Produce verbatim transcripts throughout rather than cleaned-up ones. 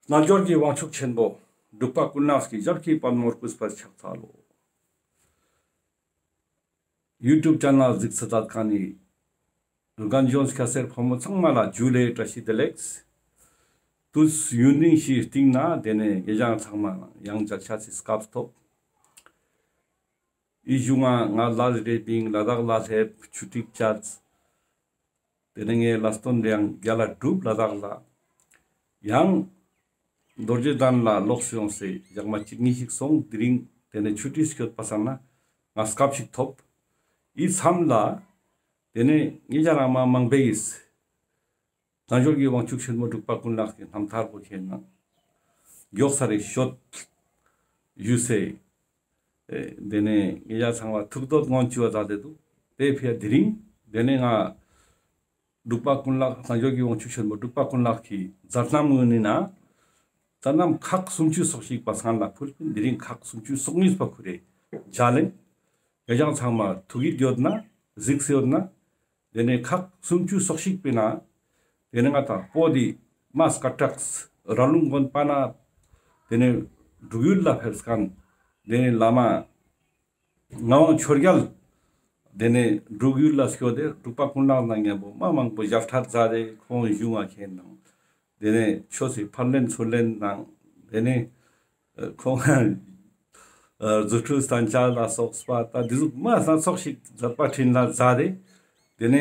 རྣལ་འབྱོར་གྱི་དབང་ཕྱུག་ཆེན་པོ་འབྲུག་པ་ཀུན་ལེགས་ཀྱི་ཞབས་ཀྱི་པད་མོར་གུས་པར་ཕྱག་འཚལ་ལོ། ཡུ་ཊུབ་ཆེ་ནལ་གཟིགས་ས་མཛད་མཁན་ནི་རྒན་གཞོན་སྐྱ་སེར་ཕོ་མོ་ཚང་མ་ལ་ཇུ་ལེ་བཀྲ་ཤིས་བདེ་ལེགས། དུས་ཡུན་རིང་ཞིག་རྟིང་ན་དེ་ནས་ཉེ་ཞང་ཚང་མ་ཡང་མཇལ་ཆ་སི་སྐབས་ཐོབ། ཨི་ཞུ་ང་ང་ལ་རེ་བིང་ལ་དྭགས་ལ་སླེབས་ཆུ་ཊི་བཅད། དེ་ནས་ངའི་ལ་སྟོན་རེ་ཡང་རྒྱལ་ལ་གྲུབ་ལ་དྭགས་ལ། ཡང་རྡོ་རྗེ་གདན་ལ་ལོགས་སུ་ཡོང་སེ་ཞག་མ་གཅིག་གཉིས་ཤིག་སོང་། དེ་རིང་དེ་ནས་ཆུ་ཊི་སྐྱོད་པ་སང་ན་ང་སྐབས་ཤིག་ཐོབ། ཨི་མཚམས་ལ་དེ་ནས་ངེད་ཅག་རང་མ་མང་པོ་ཡིས་རྣལ་འབྱོར་གྱི་དབང་ཕྱུག་ཆེན་མོ་འབྲུག་པ་ཀུན་ལེགས་ཀྱི་རྣམ་ཐར་པོ་ཁྱེད་ནང་མགྱོགས་ས་རེ་ཤོད་ཞུས་སེ། ཨེ་དེ་ནས་ངེད་ཅག་ཚང་མ་ཐུགས་འདོད་ངོ་ཅི་བ་མཛད་དེ་འདུག། དེ་ཕི་ཡ་དེ་རིང་དེ་ནས་ང་འབྲུག་པ་ཀུན་ལེགས་རྣལ་འབྱོར་གྱི་དབང་ཕྱུག་ཆེན་མོ་འབྲུག་པ་ཀུན་ལེགས་ཀྱི་མཛད་རྣམ་ངོས་ནས་ན་མཛད་རྣམ་ཁག་སུམ་ཅུ་སོ་གཅིག་པ་སང་ལ་ཕུལ་པིན། དེ་རིང་ཁག་སུམ་ཅུ་སོ་གཉིས་པ་ཁུ་རེ་མཇལ་ལེན། ངེད་ཅག་ཚང་མ་ཐུགས་ཡིད་ཡོད་ན་གཟིགས་སེ་ཡོད་ན། དེ་ནས་ཁག་སུམ་ཅུ་སོ་གཅིག་པའི་ནང་དེ་ནས་ང་དང་བོད་དི་མ་སྐད་གྲགས་ར་ལུང་དགོན་པ་ན་དེ་ནས་འབྲུག་ཡུལ་ལ་ཕེབས་མཁན་དེ་ནས་བླ་མ་ངག་དབང་ཆོས་རྒྱལ་དེ་ནས་འབྲུག་ཡུལ་ལ་སྐྱོད་དེ་འབྲུག་པ་ཀུན་ལེགས་ནང་མཉམ་པོ་མ་མང་པོ་ཞབས་ཁྲ་མཛད་དེ་ཁོང་གཞུང་ང་ཁྱེད་ནང་དེ་ནས་ཆོས་སི་ཕར་ལེན་ཚུར་ལེན་ནང་དེ་ནས་ཁོང་རྫུ་འཕྲུལ་སྟན་ཅེས་ལ་སོགས་པ་ད་འདི་ཟུག་མ་སྣ་ཚོགས་ཤིག་མཛད་པ་འཕྲིན་ལས་མཛད་དེ། དེ་ནས་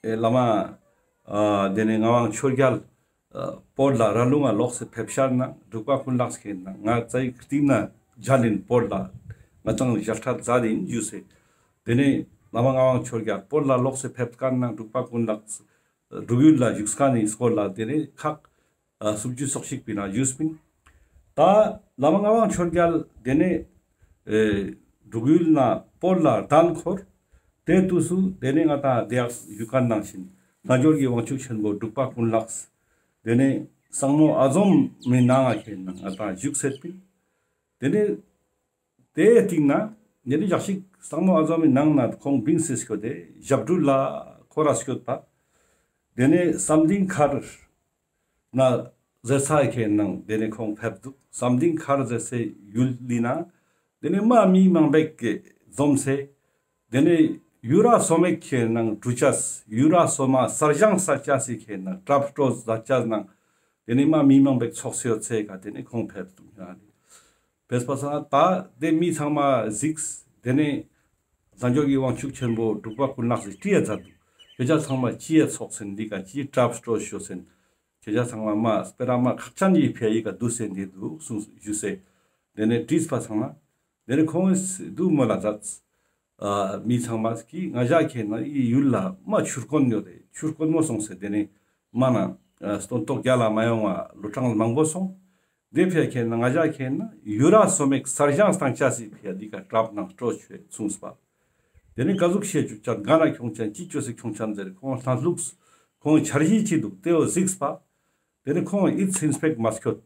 ཨེ་བླ་མ་ཨ་དེ་ནས་ངག་དབང་ཆོས་རྒྱལ་ཨ་བོད་ལ་ར་ལུང་ང་ལོགས་སེ་ཕེབས་ཤར་ན་འབྲུག་པ་ཀུན་ལེགས་ཁྱེད་ནང་ང་ཙའི་རྟིང་ན་མཇལ་ལེན་བོད་ལ་ང་ཚང་ཞབས་ཁྲ་མཛད་དེ་ཡིན་ཞུས་སེ། དེ་ནས་བླ་མ་ངག་དབང་ཆོས་རྒྱལ་བོད་ལ་ལོགས་སེ་ཕེབས་མཁན་ནང་འབྲུག་པ་ཀུན་ལེགས་འབྲུག་ཡུལ་ལ་བཞུགས་མཁན་ནི་སྐོར་ལ་དེ་ནས་ཁག་ཨ་སུམ་ཅུ་སོ་གཅིག་པའི་ནང་ཞུས་པིན། ད་བླ་མ་ངག་དབང་ཆོས་རྒྱལ་དེ་ནས་ཨེ་འབྲུག་ཡུལ་ན་བོད་ལ་གདན་འཁོར། དེ་དུས་སུ་དེ་ནས་ང་དང་དེ་ཡག་ཡུལ་ཁན་ནང་བཞིན་རྣལ་འབྱོར་གྱི་དབང་ཕྱུག་ཆེན་པོ་འབྲུག་པ་ཀུན་ལེགས་དེ་ནས་སང་མོ་ཨ་ཛོམ་མི་ནང་ང་ཁྱེད་ནང་ང་དང་བཞུགས་སེད་པིན། དེ་ནས་དེའི་རྟིང་ན་ཉེ་རི་ཞག་ཞིག་སང་མོ་ཨ་ཛོམ་མི་ནང་ན་ཁོང་བིང་སེ་སྐྱོད་དེ་ཞབས་དྲུང་ལ་ཁོ་ར་སྐྱོད་པ། དེ་ནས་བསམ་གཏན་མཁར་ན་ཟེར་ས་ཁྱེད་ནང་དེ་ནས་ཁོང་ཕེབས་འདུག། བསམ་གཏན་མཁར་ཟེར་སའི་ཡུལ་ལི་ན་དེ་ནས་མ་མི་མང་པོ་ཞིག་འཛོམས་སེ་དེ་ནས་ཡུ་ར་སོ་མེག་ཁྱེད་ནང་གྲུ་ཆས་ཡུ་ར་སོ་མ་གསར་བཞེངས་ས་ཆ་སི་ཁྱེད་ནང་གྲབས་སྤྲོད་ས་ཆ་ནང་དེ་ནས་མ་མི་མང་པོ་ཞིག་ཚོགས་སེ་ཡོད་སའི་ཀ་དེ་ནས་ཁོང་ཕེབས་འདུག་ཡ་ལེ། ཕེབས་པ་སང་ད་དེ་མི་ཚང་མ་གཟིགས། དེ་ནས་རྣལ་འབྱོར་གྱི་དབང་ཕྱུག་ཆེན་པོ་འབྲུག་པ་ཀུན་ལེགས་སི་དྲི་ཡ་མཛད་འདུག། ཁྱེད་ཅག་ཚང་མ་ཅི་ཡ་ཚོགས་སེན་འདི་ཀ་ཅི་གྲབས་སྤྲོད་ཞུས་སེན། ཁྱེད་ཅག་ཚང་མ་མ་སྤེ་ར་མ་ཁག་ཅན་གྱི་ཕི་ཡ་ཡི་ཀ་འདུག་སེ་འདི་འདུག་གསུངས་ཞུས་སེ། དེ་ནས་དྲིས་པ་སང་ན་དེ་ནས་ཁོང་ངིས་འདུག་མོལ་ལ་མཛད། ཨ་མི་ཚང་མ་གིས་ང་ཞ་ཁྱེད་ནང་ཨི་ཡུལ་ལ་མ་ཆུར་དཀོན་ཡོད་དེ་ཆུར་དཀོན་མོ་སོང་སེ་དེ་ནས་མ་ན་ཨ་སྟོན་ཐོག་རྒྱ་ལ་མ་ཡོང་བ་ལོ་གྲངས་མང་པོ་སོང་། དེ་ཕི་ཡ་ཁྱེད་ནང་ང་ཞ་ཁྱེད་ནང་ཡུ་ར་སོ་མེག་གསར་བཞེངས་བཏང་ཆ་སི་ཕི་ཡ་འདི་ཀ་གྲབས་ནང་སྤྲོད་ཆོས་གསུངས་པ། དེ་ནས་ག་ཟུག་བཤད་བཅུག་ཅན་ག་ན་ཁྱོང་ཅན་ཅི་བཅོས་སེ་ཁྱོང་ཅན་ཟེར་ཁོང་ལྷན་ལུགས་ཁོང་འཆར་གཞི་ཅི་འདུག་དེའོ་གཟིགས་པ། དེ་ནས་ཁོང་ཨིད་སིན་སྤེག་མ་སྐྱོད།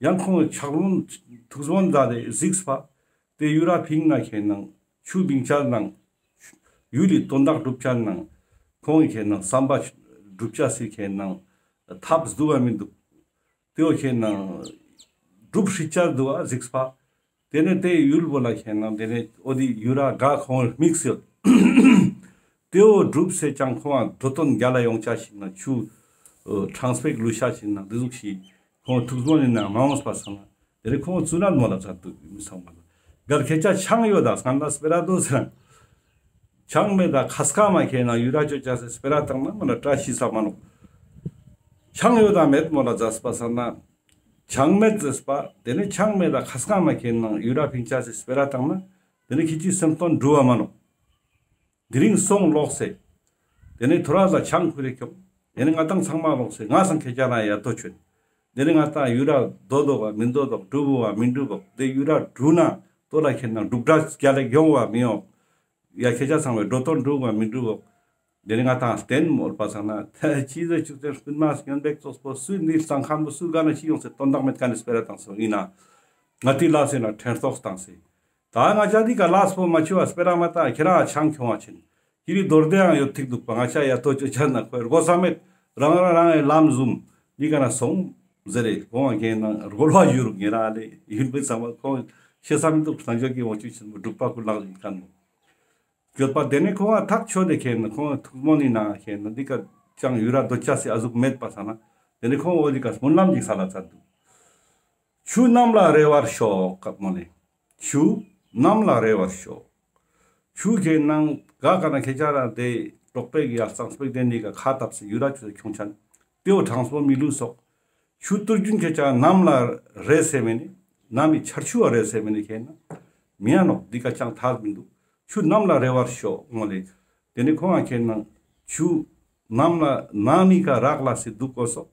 ཡང་ཁོང་ཕྱག་ལུང་ཐུགས་སྨོན་མཛད་དེ་གཟིགས་པ། དེ་ཡུ་ར་ཕིང་ན་ཁྱེད་ནང་ཆུ་བིང་ཆ་ནང་ཡུལ་ལི་དོན་དག་སྒྲུབ་ཆ་ནང་ཁོང་ཁྱེད་ནང་བསམ་པ་སྒྲུབ་ཆ་སི་ཁྱེད་ནང་ཐབས་འདུག་བ་མི་འདུག། དེའོ་ཁྱེད་ནང་སྒྲུབ་ཧྲི་ཆ་འདུག་བ་གཟིགས་པ། དེ་ནས་དེ་ཡུལ་བོ་ལ་ཁྱེད་ནང་དེ་ནས་འོ་དེ་ཡུ་ར་ག་ཁོང་དམིགས་ཡོད། དེའོ་སྒྲུབ་སེ་ཅང་ཁོང་འགྲོ་དོན་རྒྱ་ལ་ཡོང་ཆ་ཞིག་ན་ཆུ་ཨ་གྲངས་སྤེག་ལུས་ཆ་ཞིག་ན་འདི་ཟུག་ཞིག་ཁོང་ཐུགས་སྨོན་ནི་ན་མ་འོངས་པ་སང་ན་དེ་ནས་ཁོང་ཚུ་ན་མོ་ལ་མཛད་འདུག་མི་ཚང་མ་ལ་གལ་ཁྱེད་ཅག་ཆང་ཡོད་ད་སང་ན་སྤེ་ར་དོ་ཟེར་ན། ཆང་མེད་ད་ཁ་སྐ་མ་ཁྱེད་ནང་ཡུ་ར་ཅོ་ཅ་སེ་སྤེ་ར་བཏང་ན་མ་ན་བཀྲ་ཤིས་ས་མ་ནོག། ཆང་ཡོད་ད་མེད་མོ་ལ་མཛད་པ་སང་ན། ཆང་མེད་ཟེར་པ། དེ་ནས་ཆང་མེད་ད་ཁ་སྐ་མ་ཁྱེད་ནང་ཡུ་ར་ཕིང་ཆ་སེ་སྤེ་ར་བཏང་ན། དེ་ནས་ཁྱེད་ཀྱི་སེམས་དོན་འགྲུབ་བ་མ་ནོག། དེ་རིང་སོང་ལོག་སེ། དེ་ནས་ཐོ་རས་ལ་ཆང་ཁུ་རེ་ཁྱོང་། དེ་ནས་ང་དང་ཚང་མ་ལོག་སེ་ང་སང་ཁྱེད་ཅག་ན་ཡ་ཏོ་ཆོད། དེ་ནས་ང་དང་ཡུ་ར་དོ་དོག་བ་མི་དོ་དོག་འགྲུབ་བོ་བ་མི་འགྲུབ་བོག། དེ་ཡུ་ར་འགྲུབ་ན་དོ་ལ་ཁྱེད་ནང་འགྲུབ་འདྲ་རྒྱ་ལེགས་ཡོང་བ་མི་ཡོང་། ཡ་ཁྱེད་ཅག་ཚང་མའི་འགྲོ་དོན་འགྲུབ་བ་མི་འགྲུབ་བོག། དེ་ནས་ང་དང་བསྟན་མོལ་པ་སང་ན་ཏེ་ཅི་ཟེར་ཆུག་ཏེ་སྤུན་མ་སྐྱོན་འབེག་ཙོགས་པོ་སུ་འདི་གཙང་ཁང་པོ་སུ་ག་ན་ཅི་ཡོང་སེ་དོན་དག་མེད་ཀ་ནས་སྤེ་ར་བཏང་སོང་ཡིན་ན། ང་ཏི་ལ་སེ་ན་ཕྲན་ཏོག་བཏང་སེ། ད་ང་ཅག་འདི་ཀ་ལས་པོ་མ་ཆུ་བ་སྤེ་ར་མ་བཏང་ཁྱེད་རང་ཆང་ཁྱོང་བ་ཆེན། ཁྱེད་རི་རྡོར་དེ་ཡང་ཡོད་ཐིག་འདུག་པ་ང་ཅག་ཡ་ཏོ་ཅོ་ཆ་ན་ཁོའི་དགོས་ས་མེད་རང་རང་རང་ཡི་ལམ་ཟུམ་འདི་ཀ་ན་སོང་། ཟེར་རེ་ཁོང་ཁེ་ནང་རྒོལ་བ་ཡུལ་ཉེ་རང་ལེ་ཡུལ་པའི་ཚང་མ་ཁོང་ཤེས་ས་མི་འདུག། རྣལ་འབྱོར་གྱི་དབང་ཕྱུག་ཆེན་པོ་འབྲུག་པ་ཀུན་ལེགས་ཡིན་མཁན་མོ། སྐྱོད་པ་དེ་ནས་ཁོང་ཐག་ཆོད་དེ་ཁེ་ནང་ཁོང་ཐུགས་སྨོན་ནི་ནང་ཁེ་ནང་འདི་ཀ་ཅང་ཡུ་ར་འདོད་ཆ་སི་ཨ་ཟུག་མེད་པ་ས་ན། དེ་ནས་ཁོང་འོ་འདི་ཀ་སྨོན་ལམ་ཅིག་སལ་ཚར་འདུག། ཆུ་གནམ་ལ་རེ་བར་ཤོག་ཀ་མོ་ལེ། ཆུ་གནམ་ལ་རེ་བར་ཤོག། ཆུ་ཁེ་ནང་ག་ག་ན་ཁེ་ཆ་ར་དེ་གྲོགས་པའི་གི་ཡར་གཙང་སྤེག་དེ་འདི་ཀ་ཁ་བཏབ་སེ་ཡུ་ར་ཆུ་ཁྱོང་ཆན། དེའོ་གྲངས་པོ་མི་ལུས་སོག། ཆུ་ཏུར་རྒྱུན་ཁེ་ཆ་གནམ་ལ་རེ་སེ་མེ་ནི། གནམ་མི་ཆར་ཆུ་བ་རེ་སེ་མེ་ནི་ཁེ་ནང་། མི་ཡ་ནོག་འདི་ཀ་ཅང་ཐག་མི་འདུག། ཆུ་གནམ་ལ་རེ་བར་ཤོག་མོ་ལེ། དེ་ནས་ཁོང་ང་ཁེ་ནང་ཆུ་གནམ་ལ་གནམ་མི་ཀ་རག་ལ་སེ་འདུག་གོ་སོག།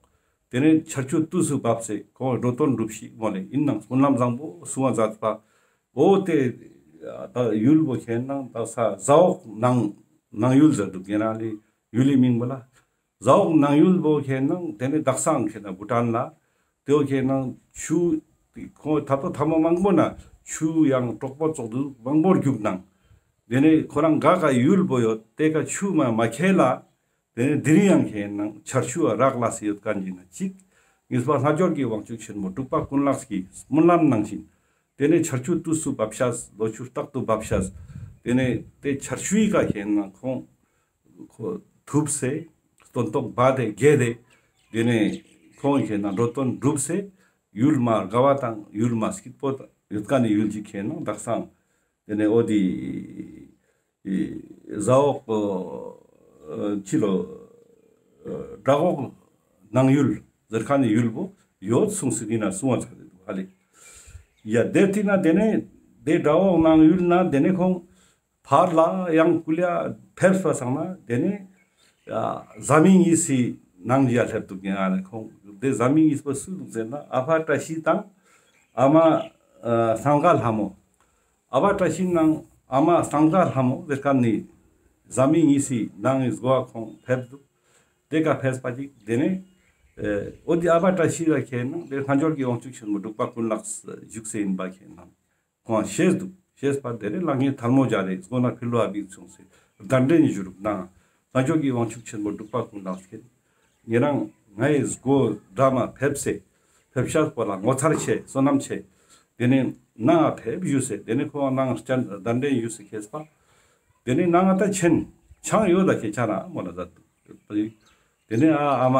དེ་ནས་ཆར་ཆུ་དུས་སུ་བབས་སེ་ཁོང་འགྲོ་དོན་འགྲུབ་ཤིག་མོ་ལེ། ཡིན་ནང་སྨོན་ལམ་བཟང་པོ་གསུང་བ་མཛད་པ། འོ་དེ་ད་ཡུལ་བོ་ཁེ་ནང་ད་ས་ཟ་འོག་ནང་ནང་ཡུལ་ཟེར་འདུག། ཉེ་རང་ལེ་ཡུལ་ལི་མིང་བོ་ལ། ཟ་འོག་ནང་ཡུལ་བོ་ཁེ་ནང་དེ་ནས་དག་སང་ཁེ་ནང་བུ་ཊན་ལ། དེའོ་ཁེ་ནང་ཆུ་ཁོང་ད་ལྟོ་ཐ་མ་མང་པོ་ན་ཆུ་ཡང་གྲོག་པོ་ཙོགས་འདུག་མང་པོར་རྒྱུག་ནང་། དེ་ནས་ཁོ་རང་ག་ག་ཡུལ་བོ་ཡོད་དེ་ཀ་ཆུ་མ་མ་ཁེལ་ལ། དེ་ནས་དེ་རིང་ཡང་ཁེ་ནང་ཆར་ཆུ་རག་ལ་སེ་ཡོད་མཁན་ཅིག་ན་ཅིག། ངེས་པ་རྣལ་འབྱོར་གྱི་དབང་ཕྱུག་ཆེན་པོ་འབྲུག་པ་ཀུན་ལེགས་ཀྱི་སྨོན་ལམ་ནང་བཞིན། དེ་ནས་ཆར་ཆུ་དུས་སུ་བབས་ཤས་ལོ་ཆུ་རྟག་ཏུ་བབས་ཤས། དེ་ནས་དེ་ཆར་ཆུའི་ཀ་ཁེ་ནང་ཁོང་ཁོ་ཐུབ་སེ་སྟོན་ཐོག་བ་དེ་རྒྱས་དེ། དེ་ནས་ཁོང་ཁེ་ནང་འགྲོ་དོན་འགྲུབ་སེ་ཡུལ་མ་དགའ་བ་དང་ཡུལ་མ་སྐྱིད་པོ་ཡོད་མཁན་ནི་ཡུལ་ཅིག་ཁེ་ནང་དག་སང་། དེ་ནས་འོ་དེ་ཟ་འོག་ཕྱི་ལོ་བྲག་འོག་ནང་ཡུལ་ཟེར་མཁན་ནི་ཡུལ་བོ་ཡོད་གསུངས་སེ་འདི་ན་གསུང་བ་ཚར་དེ་འདུག་ཧ་ལེ། ཡ་དེ་དེ་ན་དེ་ནས་དེ་བྲག་འོག་ནང་ཡུལ་ན་དེ་ནས་ཁོང་ཕར་ལ་ཡང་ཀུ་ལེ་ཕེབས་པ་སང་ན་དེ་ནས་ཡ་བཟའ་མི་གཉིས་སི་ནང་ཡ་སླེབས་འདུག། ཉེ་རང་ལེ་ཁོང་དེ་བཟའ་མི་གཉིས་པོ་སུ་འདུག་ཟེར་ན་ཨ་ཕ་བཀྲ་ཤིས་དང་ཨ་མ་ཨ་སངས་རྒྱས་ལྷ་མོ། ཨ་ཕ་བཀྲ་ཤིས་ནང་ཨ་མ་སངས་རྒྱས་ལྷ་མོ་ཟེར་མཁན་ནི་བཟའ་མི་གཉིས་སི་ནང་ངི་སྒོ་ཁོང་ཕེབས་འདུག། དེ་ཀ་ཕེབས་པ་ཅིག་དེ་ནས་ཨེ་འོ་དེ་ཨ་ཕ་བཀྲ་ཤིས་ལ་ཁེ་ནང་དེ་རྣལ་འབྱོར་གྱི་དབང་ཕྱུག་ཆེན་པོ་འབྲུག་པ་ཀུན་ལེགས་བཞུགས་སེ་ཡིན་པ་ཁེ་ནང་ཁོང་ཤེས་འདུག། ཤེས་པ་དེ་ནས་ལག་གཉིས་ཐལ་མོ་སྦྱར་རེ་སྒོ་ན་ཕི་ལོ་ཨ་བིག་ཆུང་སེ་གདན་འདྲེན་ཞུ་རུག་ནང་རྣལ་འབྱོར་གྱི་དབང་ཕྱུག་ཆེན་པོ་འབྲུག་པ་ཀུན་ལེགས་ཁེ་ཉེ་རང་ངའི་སྒོ་འགྲམ་མ་ཕེབས་སེ་ཕེབས་ཤག་པོ་ལ་ངོ་མཚར་ཆེ་བསོད་ནམས་ཆེ། དེ་ནས་ནང་ང་ཕེབས་ཞུས་སེ་དེ་ནས་ཁོང་ནང་སྤྱན་གདན་འདྲེན་ཞུས་སེ་ཁེས་པ། དེ་ནས་ནང་ང་ད་ཆེན་ཆང་ཡོད་ལ་ཁེ་ཆ་ན་མོ་ལ་ད་འདུག། དེ་ནས་ཨ་ཨ་མ་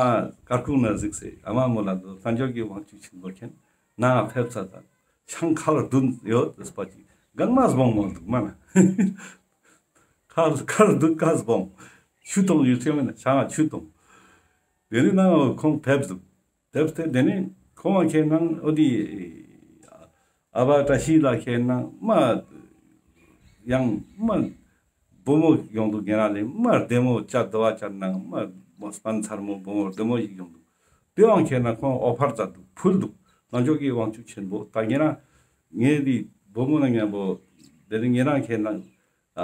སྐར་ཁུང་ན་གཟིགས་སེ་ཨ་མ་མོ་ལ་འདུག་རྣལ་འབྱོར་གྱི་དབང་ཕྱུག་ཆེན་པོ་ཁེ་ནང་ང་ཕེབས་ས་ད་ཆང་ཁལ་བདུན་ཡོད་ཟེར་པ་ཅིག་གང་མ་སྦོང་མོ་འདུག་མ་ན། ཁར་ཁར་འདུག་ཁ་སྦོང་། ཆུ་དོང་ཡོད་ཚེ་མེད་ན་ཆང་ཆུ་དོང་། དེ་ནས་ནང་ཁོང་ཕེབས་འདུག། ཕེབས་ཏེ་དེ་ནས་ཁོང་ཁེ་ནང་འོ་དེ་ཨ་ཕ་བཀྲ་ཤིས་ལ་ཁེ་ནང་མ་ཡང་མ་བུ་མོ་ཡོང་འདུག། ཉེ་རང་ལེ་མ་བདེ་མོ་ཅ་དོ་བ་ཅ་ནང་མ་མོ་སྤན་ཚར་མོ་བུ་མོ་བདེ་མོ་ཞིག་ཡོང་འདུག། དེ་བང་ཁེ་ནང་ཁོང་འོ་ཕར་མཛད་འདུག་ཕུལ་འདུག། རྣལ་འབྱོར་གྱི་དབང་ཕྱུག་ཆེན་པོ་ད་ཉེ་རང་ངའི་དེ་བུ་མོ་ན་མཉམ་པོ་དེ་ནས་ཉེ་རང་ཁེ་ནང་ཨ་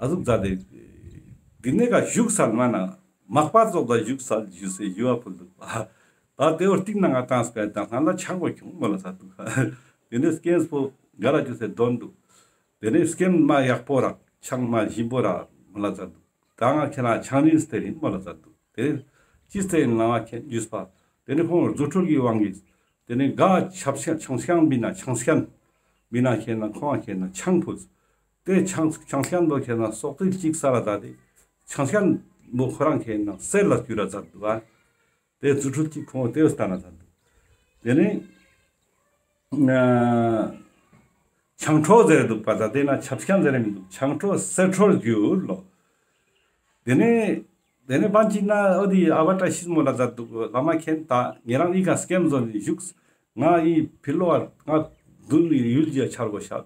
ཨ་ཟུག་མཛད་དེ། འདི་ནས་ཀ་བཞུགས་སལ་མ་ན་མག་པ་ཙོགས་ད་བཞུགས་སལ་ཞུས་སེ་ཞུ་བ་ཕུལ་འདུག། ད་དེ་བོ་རྟིང་ན་ང་བཏང་སྐད་དང་སང་ལ་ཆང་བོ་ཁྱུང་མོ་ལ་ཟ་འདུག། དེ་ནས་སྐེམས་པོ་ག་ར་ཅུ་སེ་འདོན་འདུག། དེ་ནས་སྐེམས་མ་ཡག་པོ་ར་ཆང་མ་ཞིམ་པོ་ར་མོ་ལ་ཟ་འདུག། ད་ང་ཁྱེད་རང་ཆང་རིན་སྟེར་ཡིན་མོ་ལ་ཟ་འདུག། དེ་ནས་ཅི་སྟེར་ཡིན་ལ་ང་ཁྱེད་ཞུས་པ། དེ་ནས་ཁོང་རྫུ་འཕྲུལ་གྱི་དབང་གིས་དེ་ནས་ག་ཆབ་ཆང་ཆང་སྐྱང་མི་ན་ཆང་སྐྱང་མི་ན་ཁེ་ན་ཁོང་ཁེ་ན་ཆང་ཕུལ། དེ་ཆང་ཆང་སྐྱང་པོ་ཁེ་ན་སོག་ཏིལ་གཅིག་ས་ལ་ད་དེ་ཆང་སྐྱང་པོ་ཁོ་རང་ཁེ་ན་གསེར་ལ་བསྒྱུར་ར་མཛད་འདུག་ཨ། དེ་རྫུ་འཕྲུལ་གཅིག་ཁོང་དེ་བོ་སྟན་ན་མཛད་འདུག། དེ་ནས་ཨ་ཆང་ཁྲོ་ཟེར་འདུག་པ་ད་དེ་ན་ཆབ་སྐྱང་ཟེར་མི་འདུག། ཆང་ཁྲོ་གསེར་ཁྲོར་བསྒྱུར་ལོ། དེ་ནས་དེ་ནས་བན་ཅིག་ན་འོ་དེ་ཨ་བ་བཀྲ་ཤིས་མོ་ལ་མཛད་འདུག། བླ་མ་མཁྱེན་ད་ཉེ་རང་ཨི་ཀ་སྐེམས་བཟོ་ནས་བཞུགས། ང་ཨི་ཕི་ལོ་བར་ང་བདུན་ནི་ཡུལ་གྱི་ཆར་གོ་ཤག།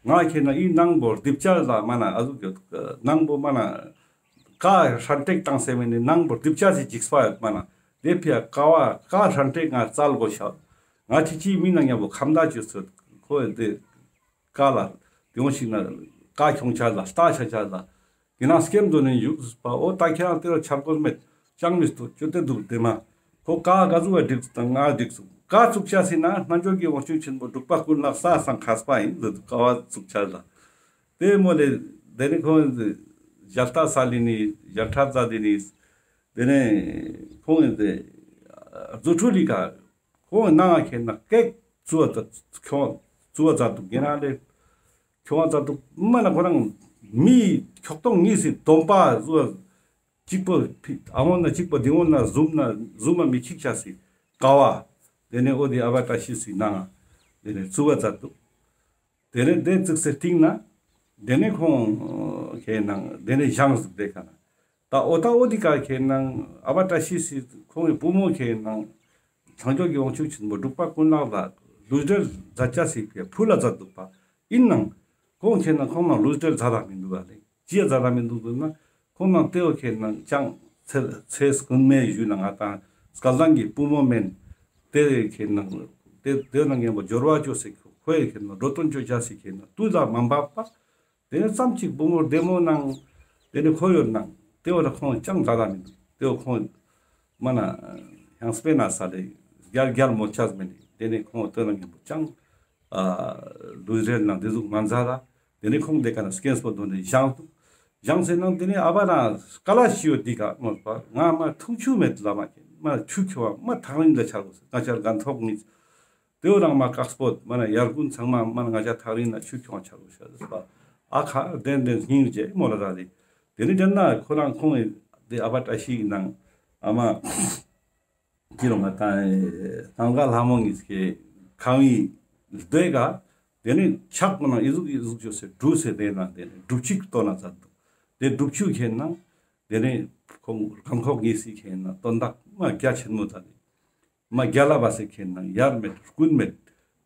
ང་ཁེ་ན་ཨི་ནང་པོ་རྡིབ་ཆ་ལ་མ་ན་ཨ་ཟུག་ཡོད། ནང་པོ་མ་ན་ཀ་ཧྲན་ཏེག་བཏང་སེ་མེ་ནི་ནང་པོ་རྡིབ་ཆ་སི་འཇིགས་པ་ཡོད་མ་ན་དེ་ཕི་ཡ་ཀ་བ་ཀ་ཧྲན་ཏེག་ང་རྩལ་གོ་ཤག། ང་ཅི་ཅི་མི་ན་ཉ་པོ་ཁམ་ད་ཅི་སོད་ཁོ་དེ་ཀ་ལ། དེ་འོང་ཞིག་ན་ཀ་ཁྱོང་ཆ་ལ་ལྟ་ཆ་ཆ་ལ། དེ་ན་སྐེམ་དོ་ནས་བཞུགས་པ་འོ་ད་ཁྱེད་རང་དེ་རུ་ཆར་གོ་མེད་ཅང་མི་སྟོ་ཅོ་དེ་འདུག་དེ་མ། ཁོ་ཀ་ག་ཟུག་བ་བསྒྲིགས་དང་ང་བསྒྲིགས་སུ་ཀ་བཙུགས་ཆ་སི་ན་རྣལ་འབྱོར་གྱི་དབང་ཕྱུག་ཆེན་པོ་འབྲུག་པ་ཀུན་ལེགས་ས་སང་མཁས་པ་ཡིན་ཟེར་དུ་ཀ་བ་བཙུགས་ཆ་ལ། དེ་མོ་ལས་དེ་ནི་ཁོང་ཞལ་ལྟ་ས་ལི་ནི་ཞལ་ཁྲ་ཙ་དི་ནི། དེ་ནས་ཁོང་ཡིན་ཏེ་རྫུ་འཕྲུལ་ལི་ཀ་ ཁོང་ནང་ཁེ་ན་ཀེག་ཙུ་བ་ཙ་ཁྱོང་ཙུ་བ་ཙ་དུག་ཉེ་རང་ལེ། ཁྱོང་ཙ་དུག་མ་ན་ཁོ་རང་མི་ཁྱོག་ཐོང་ཉིས་སི་སྡོམ་པ་ཙུ་བ་གཅིག་པོ་ཕི་ཨ་འོ་ན་གཅིག་པོ་དེ་འོ་ན་ཟུམ་ན་ཟུམ་མ་མི་ཁིག་ཆ་སི་ཀ་བ། དེ་ནས་འོ་དེ་ཨ་བ་བཀྲ་ཤིས་སི་ནང་དེ་ནས་ཙུ་བ་ཙ་དུག་དེ་ནས་དེ་ཙིག་སེ་སྟིང་ན་དེ་ནས་ཁོང་ཁེ་ནང་དེ་ནས་བཞེངས་ཟུག་དེ་ཁ་ན། ད་འོ་ད་འོ་དེ་ཀ་ཁེ་ནང་ཨ་བ་བཀྲ་ཤིས་སི་ཁོང་གི་བུ་མོ་ཁེ་ནང་ཚངས་སྤྱོད་ཀྱི་དབང་ཕྱུག་ཆེན་པོ་འབྲུག་པ་ཀུན་ལེགས་ལ་ལུས་འབྲེལ་མཛད་ཅེས་སི་ཕི་ཕུལ་ལ་མཛད་འདུག་པ། ཨིན་ནང་ཁོང་ཁེ་ནང་ཁོང་ནང་ལུས་འབྲེལ་མཛད་ད་མི་འདུག་ག་ལེ། ཅི་ཡ་མཛད་ད་མི་འདུག་ཟེར་ན་ཁོང་ནང་ཏེའོ་ཁེ་ནང་ཅང་ཚེ་ཚེ་སྐུན་མའི་ཡུལ་ནང་ང་དང་སྐལ་ལྡན་གྱི་བུ་མོ་མེན། ཏེ་ཁེ་ནང་ཏེ་ཏེ་ནང་ངན་པོ་སྦྱོར་བ་ཅོས་སེ་ཁོའི་ཁེ་ནང་འགྲོ་དོན་ཅོ་ཅེས་སི་ཁེ་ནང་དུས་ལ་མ་འབབ་པ། དེ་ནས་ཙམ་ཅིག་བུ་མོ་བདེ་མོ་ནང་དེ་ནས་ཁོ་ཡོད་ནང་ཏེའོ་ལ་ཁོང་ཅང་མཛད་ད་མི་འདུག་ཏེའོ་ཁོང་མ་ན་ཡང་སྤེ་ན་ས་ལེ་རྒྱལ་རྒྱལ་མོ་ཆགས་མེད་ནི། དེ་ནས་ཁོང་ཏེ་ནང་ངན་པོ་ཅང་ཨ་ལུས་འབྲེལ་ནང་དེ་ཟུག་མ་མཛད་ད། དེ་ནས་ཁོང་དེ་ཀ་ན་སྐྱེམས་པོ་དོན་ནས་བཞེངས་འདུག་བཞེངས་སེ་ནང་དེ་ནས་ཨ་བ་རང་ཀ་ལ་ཤི་ཡོད་དེ་ཀ་མོལ་པ་ང་མ་འཐུང་ཆུ་མེད་ལ་མ་ཁེ་མ་ཆུ་ཁྱོ་བ་མ་ཐག་རིང་ལ་ཆགས་དགོས་ང་ཆར་གན་ཐོག་ནི། ཏེའོ་རང་མ་ཀག་སྤོད་མ་ན་ཡར་གུན་ཚང་མ་མ་ན་ང་ཅག་ཐག་རིང་ན་ཆུ་ཁྱོང་ཆ་རུ་ཤ་ཟེར་པ། ཨ་ཁ་དེན་དེན་སྙིང་རྗེ་མོ་ལ་ར་རེ། དེ་ནི་དེན་ན་ཁོ་རང་ཁོང་གི་དེ་ཨ་བ་བཀྲ་ཤིས་ནང་ཨ་མ་ཁྱི་རོ་ང་ཏང་ཏང་ག་ལྷ་མོ་ངི་སྐེ་ཁང་བི་སྡོད་ག། དེ་ནི་ཕྱག་ཁོ་ན་ཨི་ཟུག་ཨི་ཟུག་ཅོས་སེ་གྲུ་སེ་དེ་ན་དེ་ནི་སྒྲུབ་ཆུ་གཏོར་ན་མཛད་འདུག་དེ་སྒྲུབ་ཆུ་ཁེ་ན་དེ་ནི་ཁོང་རྐང་ཁོག་ངི་སི་ཁེ་ན་དོན་དག་མ་རྒྱ་ཆེན་མོ་མཛད་དེ། མ་རྒྱལ་ལ་བ་སེ་ཁེ་ན་ཡར་མེད་རྐུན་མེད།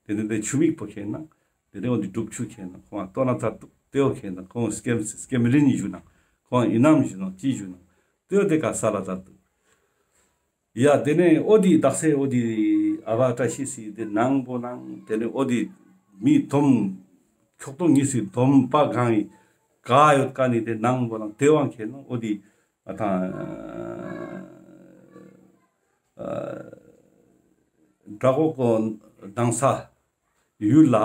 དེ་ནི་དེ་ཆུ་མིག་པོ་ཁེ་ན་དེ་ནི་འོ་དེ་སྒྲུབ་ཆུ་ཁེ་ན་ཁོང་ལྟོ་ན་ཚར་འདུག་ཏེའོ་ཁེ་ན་ཁོང་སྐེམ་སེ་སྐེམ་རིན་ཞུ་ན་ཁོང་ཨི་ནམ་ཞུ་ན་ཅི་ཞུ་ན་ཏེའོ་དེ་ཀ་ས་ལ་ཚར་འདུག་ཡ་དེ་ནི་འོ་དེ་དག་སེ་འོ་དེ་ཨ་བ་བཀྲ་ཤིས་སི་དེ་ནང་པོ་ནང་དེ་ནི་འོ་དེ་མི་དོམ་ཁྱོག་ཏོ་ཉིས་སི་དོམ་པ་གང་ཡི་ག་ཡོད་ཀ་ནི་དེ་ནང་པོ་ནང་དེ་བང་ཁེ་ན་འོ་དེ་ཨ་ཐང་ཨ་དགྲ་བོ་གོ་དང་ས་ཡུལ་ལ་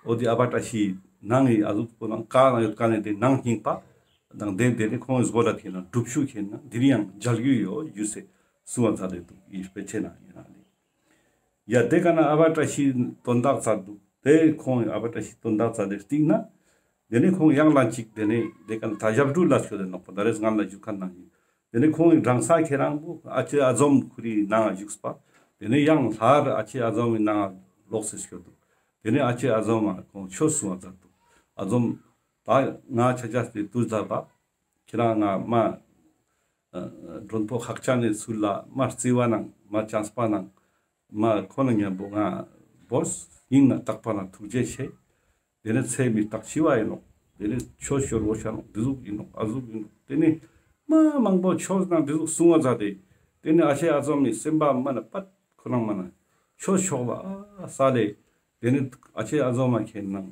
འོ་དེ་ཨ་བ་བཀྲ་ཤིས་ནང་ཡི་ཨ་ཟུག་པོ་ནང་ཀ་ནང་ཡོད་ཀ་ནི་དེ་ནང་སྙིང་པ་དང་དེ་དེ་ནི་ཁོང་གི་སྒོ་ལ་ཁེ་ན་སྒྲུབ་ཆུ་ཁེ་ན་དེ་རི་ཡང་མཇལ་རྒྱུ་ཡོད་ཡུལ་སེ་གསུང་བ་མཛད་དེ་འདུག་ཡིན་པའི་ཆེ་ན་ཡིན་ན་ལེ། ཡ་དེ་ཀ་ན་ཨ་བ་བཀྲ་ཤིས་དོན་དག་མཛད་འདུག་དེ་ཁོང་ཨ་བ་བཀྲ་ཤིས་དོན་དག་མཛད་དེ་སྟིང་ན། དེ་ནས་ཁོང་ཡང་ལན་གཅིག་དེ་ནས་དེ་ཀ་ན་ད་ཞབས་དྲུང་ལ་ཆོས་དེ་ནོག་པ་ད་རེས་ང་ལ་ཞུ་ཁན་ནང་ཡིན། དེ་ནས་ཁོང་གི་གྲངས་ས་ཁྱེད་རང་པོ་ཨ་ཅེ་ཨ་ཛོམ་ཁུ་རི་ནང་བཞུགས་པ། དེ་ནས་ཡང་ལྷར་ཨ་ཅེ་ཨ་ཛོམ་གྱི་ནང་ལོག་སེ་སྐྱོད་འདུག་དེ་ནས་ཨ་ཅེ་ཨ་ཛོམ་མ་ཁོང་ཆོས་གསུང་བ་མཛད་འདུག་ཨ་ཛོམ་ད་ང་ཆ་ཆ་སྟེ་དུས་ད་པ། ཁྱེད་རང་ང་མ་མགྲོན་པོ་ཁག་ཅན་ནི་ཚུལ་ལ་མ་རྩི་བ་ནང་མ་ཅང་སྤ་ནང་མ་ཁོ་ན་མཉམ་པོ་ང་བོས་ཡིན་ན་རྟག་པ་ན་ཐུགས་རྗེ་ཆེ། དེ་ནི་ཚེ་མི་རྟག་འཆི་བ་ཡིན་ནོག་དེ་ནི་ཆོས་ཤོར་བོ་ཤ་ནོག་འདི་ཟུག་ཡིན་ནོག་ཨ་ཟུག་ཡིན་ནོག་དེ་ནི་མ་མང་པོ་ཆོས་ནང་འདི་ཟུག་གསུང་བ་མཛད་དེ། དེ་ནི་ཨ་ཅེ་ཨ་ཛོམ་མི་སེམས་པ་མ་ན་པད་ཁོ་རང་མ་ན་ཆོས་ཆོག་ལ་ཨ་ས་ལེ། དེ་ནི་ཨ་ཅེ་ཨ་ཛོམ་མ་ཁེ་ནང་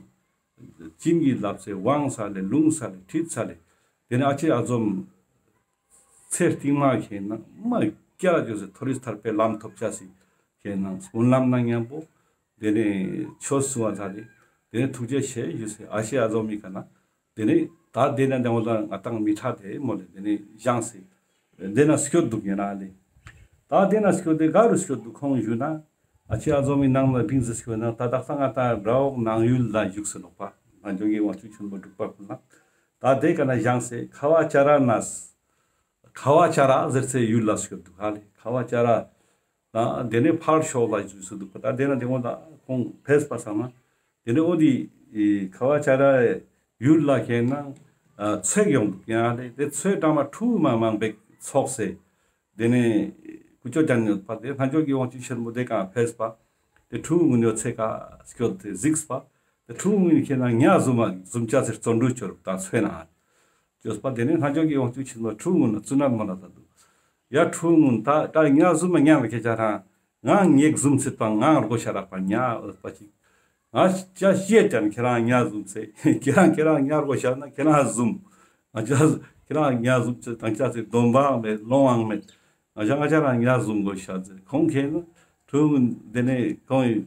བྱིན་གྱིས་བརླབས་སེ་དབང་ས་ལེ་ལུང་ས་ལེ་ཁྲིད་ས་ལེ། དེ་ནི་ཨ་ཅེ་ཨ་ཛོམ་ཚེ་རྟིང་མ་ཁེ་ནང་མ་སྐྱ་ར་ཅོས་སེ་མཐོ་རིས་ཐར་པའི་ལམ་ཐོབ་ཅེས་སི་ཁེ་ནང་སྨོན་ལམ་ནང་མཉམ་པོ་དེ་ནས་ཆོས་གསུང་བ་ཚར་ཏེ་དེ་ནས་ཐུགས་རྗེ་ཆེ་ཞུས་སེ་ཨ་ཅེ་ཨ་ཛོམ་མི་ཀ་ན་དེ་ནས་ད་དེ་ནས་དེ་འོ་ད་ང་ཏང་མི་ཁྲ་དེ་མོ་ལེ་དེ་ནས་བཞེངས་སེ་དེ་ན་སྐྱོད་འདུག་ཡིན་ན་ལེ། ད་དེ་ན་སྐྱོད་དེ་ག་རུ་སྐྱོད་འདུག་ཁོང་ཞུ་ན་ཨ་ཅེ་ཨ་ཛོམ་མི་ནང་ལ་བིང་སེ་སྐྱོད་ན་ད་དག་ས་ང་ཏང་ར་འོག་ནང་ཡུལ་ལ་བཞུགས་སེ་ནོག་པ་ང་ཅོག་གི་དབང་ཕྱུག་ཆེན་པོ་འབྲུག་པ་ཀུན་ལ། ད་དེ་ཀ་ན་བཞེངས་སེ་ཁ་བ་ཅ་ར་ན་ཁ་བ་ཅ་ར་ཟེར་སའི་ཡུལ་ལ་སྐྱོད་འདུག་ཧ་ལེ། ཁ་བ་ཅ་ར་ན་དེ་ནས་ཕར་ཕྱོགས་ལ་བཞུགས་སུ་འདུག་པ་ད་དེ་ན་དེ་འོ་ད་ཁོང་ཕེབས་པ་སང་ན་དེ་ནས་འོ་དེ་ཁ་བ་ཅ་ར་ཡུལ་ལ་ཁེ་ན་ཚོས་ཡོང་འདུག་ཡང་ལེ། དེ་ཚོས་གྲངས་མ་ཕྲུ་གུ་མ་མང་པོ་ཚོགས་སེ་དེ་ནས་ཀུ་ཅོ་ཅན་ཡོད་པ་དེ་རྣལ་འབྱོར་གྱི་དབང་ཕྱུག་ཆེན་པོ་དེ་ཀ་ཕེབས་པ། དེ་ཕྲུ་གུ་ཡོད་ཚེ་ཀ་སྐྱོད་དེ་གཟིགས་པ། དེ་ཕྲུ་གུ་ཁེ་ན་ཉ་ཟུམ་མ་ཟུམ་ཅེས་སི་བརྩོན་འགྲུས་ཅོ་རུག་ད་ཚོས་ན། ཅོས་པ་དེ་ནས་རྣལ་འབྱོར་གྱི་དབང་ཕྱུག་ཆེན་པོ་ཕྲུ་གུ་ན་བཙུན་ནར་མོ་ལ་ད་འདུག་ཡ་ཕྲུ་གུ་ད་ད་ཉ་ཟུམ་མ་ཉ་ལ་ཁྱེད་ཅག་རང་ང་ཉེག་ཟུམ་སེ་དང་ང་རྒོ་ཤ་རག་པ་ཉ་འོས་པ་ཅིག་ང་ཅ་ཤེས་ཀྱང་ཁྱེད་རང་ཉ་ཟུམ་སེ་ཁྱེད་རང་ཁྱེད་རང་ཉ་རྒོ་ཤ་ན་ཁྱེད་རང་ཟུམ། ང་ཅ་ཁྱེད་རང་ཉ་ཟུམ་སེ་དང་ཅ་སེ་སྡོམ་པའང་མེད་ལོང་བའང་མེད། ང་ཅ་ང་ཅ་རང་ཉ་ཟུམ་དགོས་ཤ་ཟེར་ཁོང་ཁེ་ན་ཕྲུ་གུ་དེ་ནས་ཁོང་ཡི་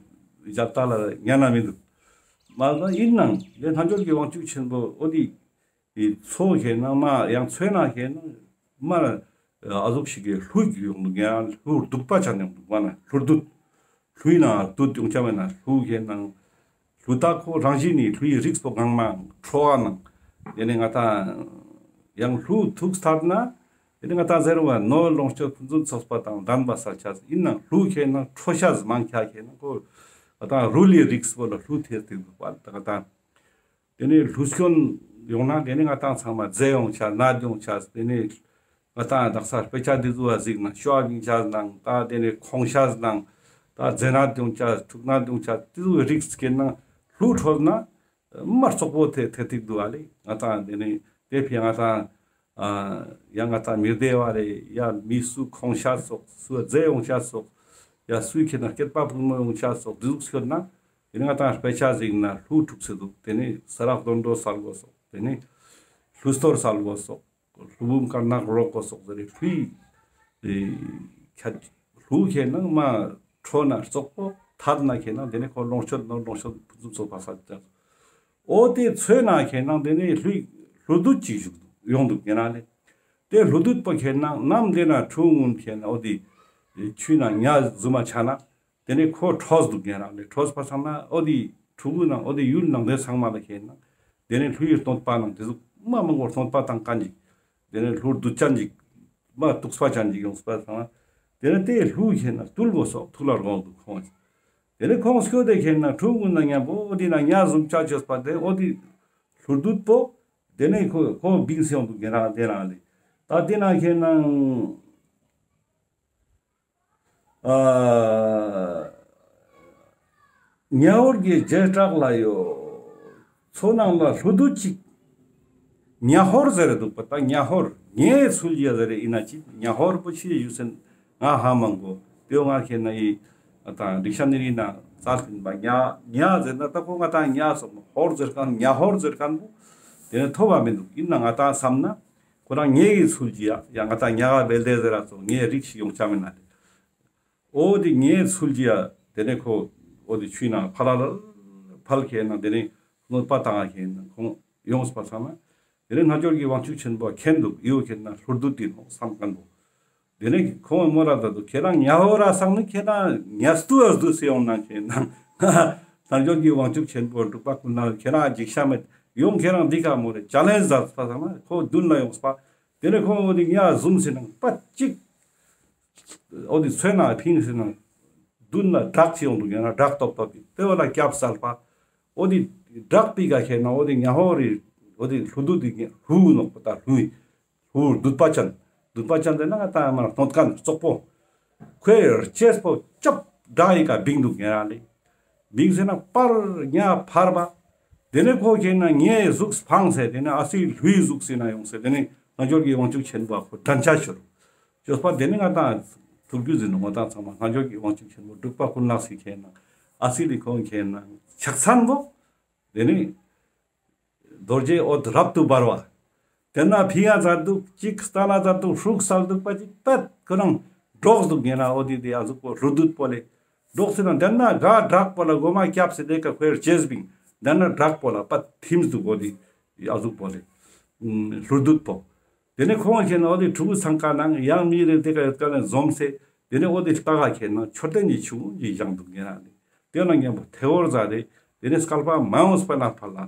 ཞབས་ཏ་ལ་ཉན་ན་མི་འདུག་མ་ཟ་ཡིན་ནང་དེ་རྣལ་འབྱོར་གྱི་དབང་ཕྱུག་ཆེན་པོ་འོ་དེ། ཚོ་ཁེ་ན་མ་ཡང་ཚོས་ན་ཁེ་ན་མ་ཨ་ཟུག་ཞིག་གི་ལྷུ་ཡོང་འདུག་ཡང་ལྷུ་གདུག་པ་ཆ་ནས་འདུག་མ་ན་ལྷུ་གདུག་ལྷུའི་ནང་བདུད་ཡོང་ཆ་མེད་ན་ལྷུ་ཁེ་ནང་ལྷུ་ད་ཁོ་རང་བཞིན་ནི་ལྷུའི་རིགས་པོ་གང་མང་ཁྲོ་བ་ནང་། དེ་ནས་ང་ཏང་ཡང་ལྷུ་ཐུག་ཐར་ན་དེ་ནས་ང་ཏང་ཟེར་བ་ནོར་ལོངས་སྤྱོད་ཕུན་སུམ་ཚོགས་པ་དང་ལྡན་པ་སལ་ཆ་ཡིན་ནང་ལྷུ་ཁེ་ནང་ཁྲོ་ཤ་མང་ཁྱ་ཁེ་ནང་ཁོ་ང་ཏང་རུལ་ལི་རིགས་པོ་ལ་ལྷུ་ཐེ་ཐེ་འདུག་པ་ད་ང་ཏང་དེ་ནས་ལྷུ་སྐྱོན་ཡོང་ན་དེ་ནས་ང་ཏང་ཚང་མ་རྫས་ཡོང་ཆ་ནད་ཡོང་ཆ་དེ་ནས་ང་ཏང་དག་ས་དཔེ་ཆ་འདི་ཚོ་བ་གཟིགས་ན་ཤོ་བ་བིང་ཆ་ནང་ད་དེ་ནས་ཁོང་ཤ་ནང་ད་རྫས་ནད་ཡོང་ཆ་ཕྲུག་ནད་ཡོང་ཆ་དེ་ཚོ་རིགས་སྐྱེ་ན་ལྷུ་ཁྲོས་ན་མར་བཙོག་པོ་དེ་དེ་ཐིག་འདུག་ཨ་ལེ། ང་ཏང་དེ་ནས་དེ་ཕི་ང་ཏང་ཡང་ང་ཏང་མི་བདེ་བ་རེ་ཡ་མི་སུ་ཁོང་ཤ་སོགས་སུ་རྫས་ཡོང་ཆ་སོགས་ཡ་སུའི་ཁེ་ན་སྐྱེད་པ་ཕུང་མོ་ཡོང་ཆ་སོགས་འདི་ཟུག་སྐྱོན་ན་དེ་ནས་ང་ཏང་དཔེ་ཆ་གཟིགས་ན་ལྷུ་ཕྲུག་སེ་འདུག་དེ་ནས་ས་རག་དོན་འགྲོ་སལ་དགོས་སོགས་དེ་ནས་ལྷུ་གཏོར་སལ་དགོས་སོགས་ལྷུ་བུམ་དཀར་ནག་རོག་དགོས་སོགས་ཟེར་རེ་ལྷུའི་ཁྱད་ལྷུ་ཁེ་ནང་མ་ཁྲོ་ན་བཙོག་པོ་ཐད་ན་ཁེ་ནང་དེ་ནས་ཁོ་ལོངས་སྤྱོད་ནོར་ལོངས་སྤྱོད་ཕུན་སུམ་ཚོགས་པ་སལ་ཏེ་འོ་དེ་ཚོས་ན་ཁེ་ནང་དེ་ནས་ལྷུའི་ལྷུ་བདུད་ཅིག་བཞུགས་འདུག་ཡོང་འདུག་ཡིན་ན་ལེ། དེ་ལྷུ་བདུད་པོ་ཁེ་ནང་ནམ་དེ་ན་ཁྲུ་ངུན་ཁེ་ནང་འོ་དེ་ཆུའི་ནང་ཉ་ཟུམ་མ་ཆ་ན་དེ་ནས་ཁོ་ཁྲོས་འདུག་ཡིན་ན་ལེ། ཁྲོས་པ་ཚང་ན་འོ་དེ་ཕྲུ་གུ་ནང་འོ་དེ་ཡུལ་ནང་དེ་ཚང་མ་ལ་ཁེ་ནང་དེ་ནས་ལྷུའི་སྟོན་པ་ནང་དེ་ཟུག་མ་མང་པོ་སྟོན་པ་དང་ཀ་འཇིག་དེ་ནས་ལྷུར་བདུད་ཅན་འཇིག་མ་དུག་པ་ཅན་འཇིག་ཡོང་སྤ་ཚང་ན་དེ་ནས་དེ་ལྷུ་ཁེ་ནང་བཏུལ་དགོས་སོགས་ཐུགས་ལ་དགོངས་འདུག་ཁོང་། དེ་ནས་ཁོང་སྐྱོད་དེ་ཁེ་ནང་ཁྲུ་ངུན་ན་མཉམ་པོ་འོ་དེ་ན་ཉ་ཟུམ་ཆ་ཆོས་པ་དེ་འོ་དེ་ལྷུ་བདུད་པོ་དེ་ནས་ཁོ་ཁོ་བིང་སེ་ཡོང་འདུག་ཁེ་ནང་དེ་ནང་ལེ། ད་དེ་ན་ཁེ་ནང་ཨ་ཉ་ཧོར་གྱི་རྗེས་དྲག་ལ་ཡོད། མཚོ་ནང་ལ་ལྷུ་བདུད་ཅིག་ཉ་ཧོར་ཟེར་རེ་འདུག་པ་ད་ཉ་ཧོར་ཉེ་ཚུལ་ཡ་ཟེར་རེ་ཡིན་ན་ཅི་ཉ་ཧོར་པོ་ཆི་ཡུ་སེན་ང་ཧ་མང་གོ་དེའོ་ང་ཁེ་ན་ཡི་ད་རིག་ཤ་ནི་རི་ན་ཙལ་ཐིན་པ་ཉ་ཉ་ཟེར་ན་ད་ཁོ་ང་ད་ཉ་སོང་ཧོར་ཟེར་ཁན་ཉ་ཧོར་ཟེར་ཁན་པོ་དེ་ནས་ཐོབ་པ་མི་འདུག་ཡིན་ན་ང་ད་བསམ་ན། ཁོ་རང་ཉེ་ཡི་ཚུལ་གྱི་ཡ་ཡ་ང་ད་ཉ་ག་བེལ་ཏེ་ཟེར་ར་ཚོ་ཉེ་རིགས་ཤིག་ཡོང་ཆ་མེད་ན་ལེ། འོ་དེ་ཉེ་ཚུལ་གྱི་ཡ་དེ་ནས་ཁོ་འོ་དེ་ཆུའི་ནང་ཕ་ལ་ལ་ཕལ་ཁེ་ན་དེ་ནས་གནོད་པ་བཏང་ང་ཁེ་ན་ཁོང་ཡོངས་པ་ཚང་ན་དེ་ནས་རྣལ་འབྱོར་གྱི་དབང་ཕྱུག་ཆེན་པོ་མཁྱེན་འདུག་ཡོ་ཁེ་ན་ལྷུར་བདུད་དེ་ནོ་བསམ་ཁན་པོ། དེ་ནས་ཁོང་མོ་ར་ད་དུ་ཁྱེད་རང་ཉ་ཧོ་ར་སང་ནི་ཁྱེད་རང་ཉ་སྟུ་ཨ་སྡུ་སེ་ཡོང་ན་ཁྱེད་རང་རྣལ་འབྱོར་གྱི་དབང་ཕྱུག་ཆེན་པོ་འབྲུག་པ་ཀུན་ལེགས་ཁྱེད་རང་འཇིགས་ཤ་མེད་ཡོང་ཁྱེད་རང་འདི་ཀ་མོ་རེ་ཅ་ལེན་ཛ་ཚ་ཚང་ན་ཁོ་མདུན་ལ་ཡོངས་པ། དེ་ནས་ཁོང་འོ་དེ་ཉ་ཟུམ་སེ་ནང་པ་ཅིག་འོ་དེ་ཚོས་ན་ཕིང་སེ་ནང་མདུན་ལ་བྲག་ཅིག་ཡོང་འདུག་ཡང་ན་བྲག་ཏོག་ཏོག་པི་དེ་བ་ལ་སྐྱབས་སལ་པ། འོ་དེ་བྲག་པི་ཀ་ཁྱེད་རང་འོ་དེ་ཉ་ཧོ་རི་འོ་དེ་ལྷུ་བདུད་དེ་ལྷུ་ནོག་པ་ད་ལྷུ་ལྷུ་བདུད་པ་ཅན། བདུད་པ་ཅན་དེ་ན་ང་ད་མར་གནོད་ཁན་བཙོག་པོ། ཁོའི་ལྕེས་པོ་ཅབ་བྲག་ཡི་ཀ་བིང་འདུག་ཉེ་རང་ལེ། བིང་སེ་ན་པར་ཉ་ཕར་པ། དེ་ནས་ཁོ་ཁྱེད་ན་ཉེ་གཟུགས་འཕངས་སེ་དེ་ནས་ཨ་སི་ལྷུའི་གཟུགས་སེ་ན་ཡོང་སེ་དེ་ནས་རྣལ་འབྱོར་གྱི་དབང་ཕྱུག་ཆེན་པོ་ཁོ་དྲན་ཆ་ཤོར། ཅོས་པ་དེ་ནས་ང་ད་ཐུགས་རྒྱུད་ཟིན་ནོ་ང་ད་ཚང་མ་རྣལ་འབྱོར་གྱི་དབང་ཕྱུག་ཆེན་པོ་འབྲུག་པ་ཀུན་ལེགས་སི་ཁྱེད་ན་ཨ་སི་ལི་ཁོང་ཁྱེད་ན་ཕྱག་མཚན་པོ། དེ་ནས་རྡོ་རྗེ་འོད་རབ་ཏུ་འབར་བ། དེ་ན་ཕི་ཡ་ཛར་འདུག་ཅིག་སྟ་ན་ཛར་འདུག་ཧྲུག་སལ་འདུག་པ་ཅིག་པད་ཁོ་རང་འགྲོགས་འདུག་ཉེ་ན་འོ་དེ་དེ་ཨ་ཟུག་པོ་ལྷུ་བདུད་པོ་ལེ། འགྲོགས་སེ་ན་དེ་ན་ག་བྲག་པོ་ལ་མགོ་མ་སྐྱབས་སེ་དེ་ཀ་ཁོའི་ལྕེས་བིང་དེ་ན་བྲག་པོ་ལ་པད་ཐིམས་འདུག་འོ་དེ་ཨ་ཟུག་པོ་ལེ། ལྷུ་བདུད་པོ། དེ་ནས་ཁོང་ཁྱེད་ན་འོ་དེ་ཕྲུ་གུ་ཚང་ཀ་ནང་ཡང་མི་རེ་དེ་ཀ་ཡོད་ཀ་ནས་འཛོམས་སེ་དེ་ནས་འོ་དེ་ལྟ་ག་ཁྱེད་ན་མཆོད་རྟེན་གྱི་ཆུང་ངུ་ཞིག་བཞེངས་འདུག་ཉེ་ན་ལེ། དེ་ན་མཉམ་པོ་ཐེ་བོར་ཛ་རེ། དེ་ནས་སྐལ་པ་མ་ཡོངས་པ་ན་ཕར་ལ།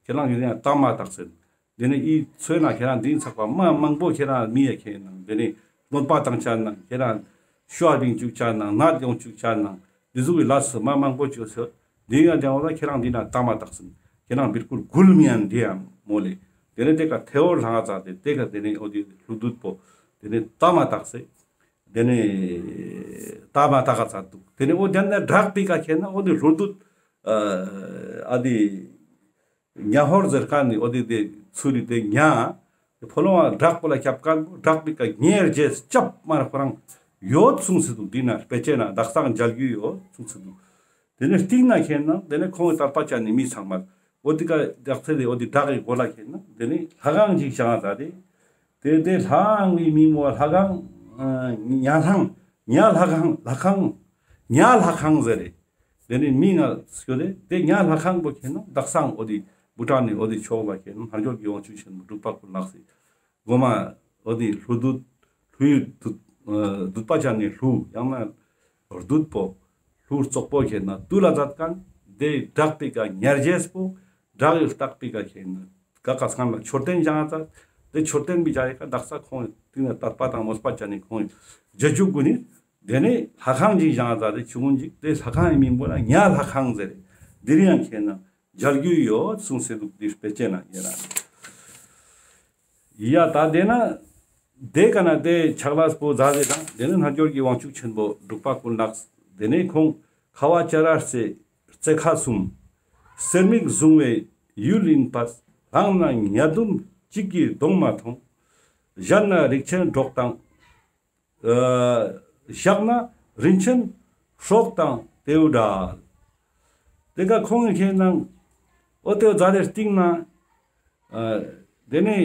ཁྱེད་རང་གི་ནི་ཡང་ཏ་མ་དག་སེ། དེ་ནས་ཨི་ཚོས་ན་ཁྱེད་རང་འདི་ཚགས་པ་མ་མང་པོ་ཁྱེད་རང་མི་ཡ་ཁྱེད་ནང་དེ་ནས་གནོད་པ་བཏང་ཆ་ནང་ཁྱེད་རང་ཤོ་བ་བིང་བཅུག་ཆ་ནང་ནད་ཡོང་བཅུག་ཆ་ནང་འདི་ཟུག་གི་ལས་སུ་མ་མང་པོ་བཅོས་སོ། འདི་ཡང་ལྡན་བ་ལ་ཁྱེད་རང་འདི་ན་ཏ་མ་དག་སེ། ཁྱེད་རང་བིལ་ཀུལ་འགུལ་མི་ཡང་འདི་ཡང་མོ་ལེ། དེ་ནས་དེ་ཀ་ཐེ་བོར་ལྷང་ང་ཙ་དེ་དེ་ཀ་དེ་ནས་འོ་དེ་ལྷུ་བདུད་པོ། དེ་ནས་ཏ་མ་དག་སེ། དེ་ནས་ཏ་མ་ཏ་ག་ཚ་འདུག་དེ་ནས་འོ་དེ་ན་བྲག་པི་ཀ་ཁྱེད་ན་འོ་དེ་ལྷུ་བདུད་ཨ་དེ་ཉ་ཧོར་ཟེར་ཁན་ནི་འོ་དེ་དེ་ཚུ་རི་དེ་ཉ་ཕོ་ལོང་བ་བྲག་པོ་ལ་ཁྱབ་ཁན་བྲག་པི་ཀ་ཉེར་རྗེས་སྐྱབས་མ་ར་ཁོ་རང་ཡོད་གསུངས་སེ་འདུག་དེ་ན་དཔེ་ཆ་ན་དག་སང་མཇལ་རྒྱུ་ཡོད་གསུངས་སེ་འདུག་དེ་ནས་སྟིང་ན་ཁྱེད་ན་དེ་ནས་ཁོང་གི་དད་པ་ཅན་ནི་མི་ཚང་མ་འོ་དེ་ཀ་བྲག་ཚེ་དེ་འོ་དེ་བྲག་གི་མགོ་ལ་ཁྱེད་ན་དེ་ནས་ལྷ་ཁང་ཅིག་བཞེངས་ད་དེ། དེ་དེ་ལྷ་ཁང་གི་མིང་བོ་ལྷ་ཁང་ཉ་ལྷང་ཉ་ལྷ་ཁང་ལྷ་ཁང་ཉ་ལྷ་ཁང་ཟེར་རེ། དེ་ནས་མིང་ང་སྐྱོ་དེ་དེ་ཉ་ལྷ་ཁང་བོ་ཁྱེད་ན་དག་སང་འོ་དེ་བུ་ཊན་ནི་འོ་དེ་ཕྱོགས་ལ་ཁྱེད་ན་རྣལ་འབྱོར་གྱི་དབང་ཕྱུག་ཆེན་པོ་འབྲུག་པ་ཀུན་ལེགས་སི། མགོ་མ་འོ་དེ་ལྷུ་བདུད་ལྷུའི་བདུད་བདུད་པ་ཅན་ནི་ལྷུ་ཡང་ན་བདུད་པོ། ལྷུར་ཙོག་པོ་ཁེ་ན་ཏུ་ལ་ཛད་ཁན་ཏེ་དྲག་པི་ཀ་ཉར་ཅེས་པོ་དྲག་ཡུལ་དག་པི་ཀ་ཁེ་ན་ཀ་ཀ་སང་ལ་མཆོད་རྟེན་བཞེངས་ཛད། ཏེ་མཆོད་རྟེན་བི་ཇ་ཡེ་ཀ་དག་ས་ཁོང་ཏེ་ན་དད་པ་དང་མོས་པ་ཅན་ནི་ཁོང་རྗེས་འཇུག་གུན་ནི་ཏེ་ནེ་ལྷ་ཁང་ཅིག་བཞེངས་ཛད་དེ་ཆུང་ངུན་ཅིག་ཏེ་ལྷ་ཁང་ངི་མིང་པོ་ལ་ཉ་ལྷ་ཁང་ཟེར། ཏེ་རི་ཡང་ཁེ་ན་མཇལ་རྒྱུ་ཡོད་གསུངས་སེ་དུག་ཏེ་དཔེ་ཆའི་ནང་ཡིན་ན། ཡ་ད་ཏེ་ན་ཏེ་ཀ་ན་ཏེ་ཕྱག་ལས་པོ་ཛད་དེ་དང་ཏེ་ནེ་རྣལ་འབྱོར་གྱི་དབང་ཕྱུག་ཆེན་པོ་འབྲུག་པ་ཀུན་ལེགས་ཏེ་ནེ་ཁོང་ཁ་བ་ཅ་ར་རྩེ་རྩེ་ཁ་གསུམ། གསེར་མིག་བཟུང་བའི་ཡུལ་ཡིན་པས། ལྷང་ན་ཉ་དུམ་གཅིག་གི་གདོང་མ་མཐོང་། ཞག་ན་རིན་ཆེན་སྲོག་དང་། ཨ་ཞག་ན་རིན་ཆེན་སྲོག་དང་ཏེའུ་འདྲ། ཏེ་ཀ་ཁོང་ངི་ཁེ་ནང་འོ་ཏེའུ་ཛད་དེ་སྟིང་ན་ཨ་ཏེ་ནེ་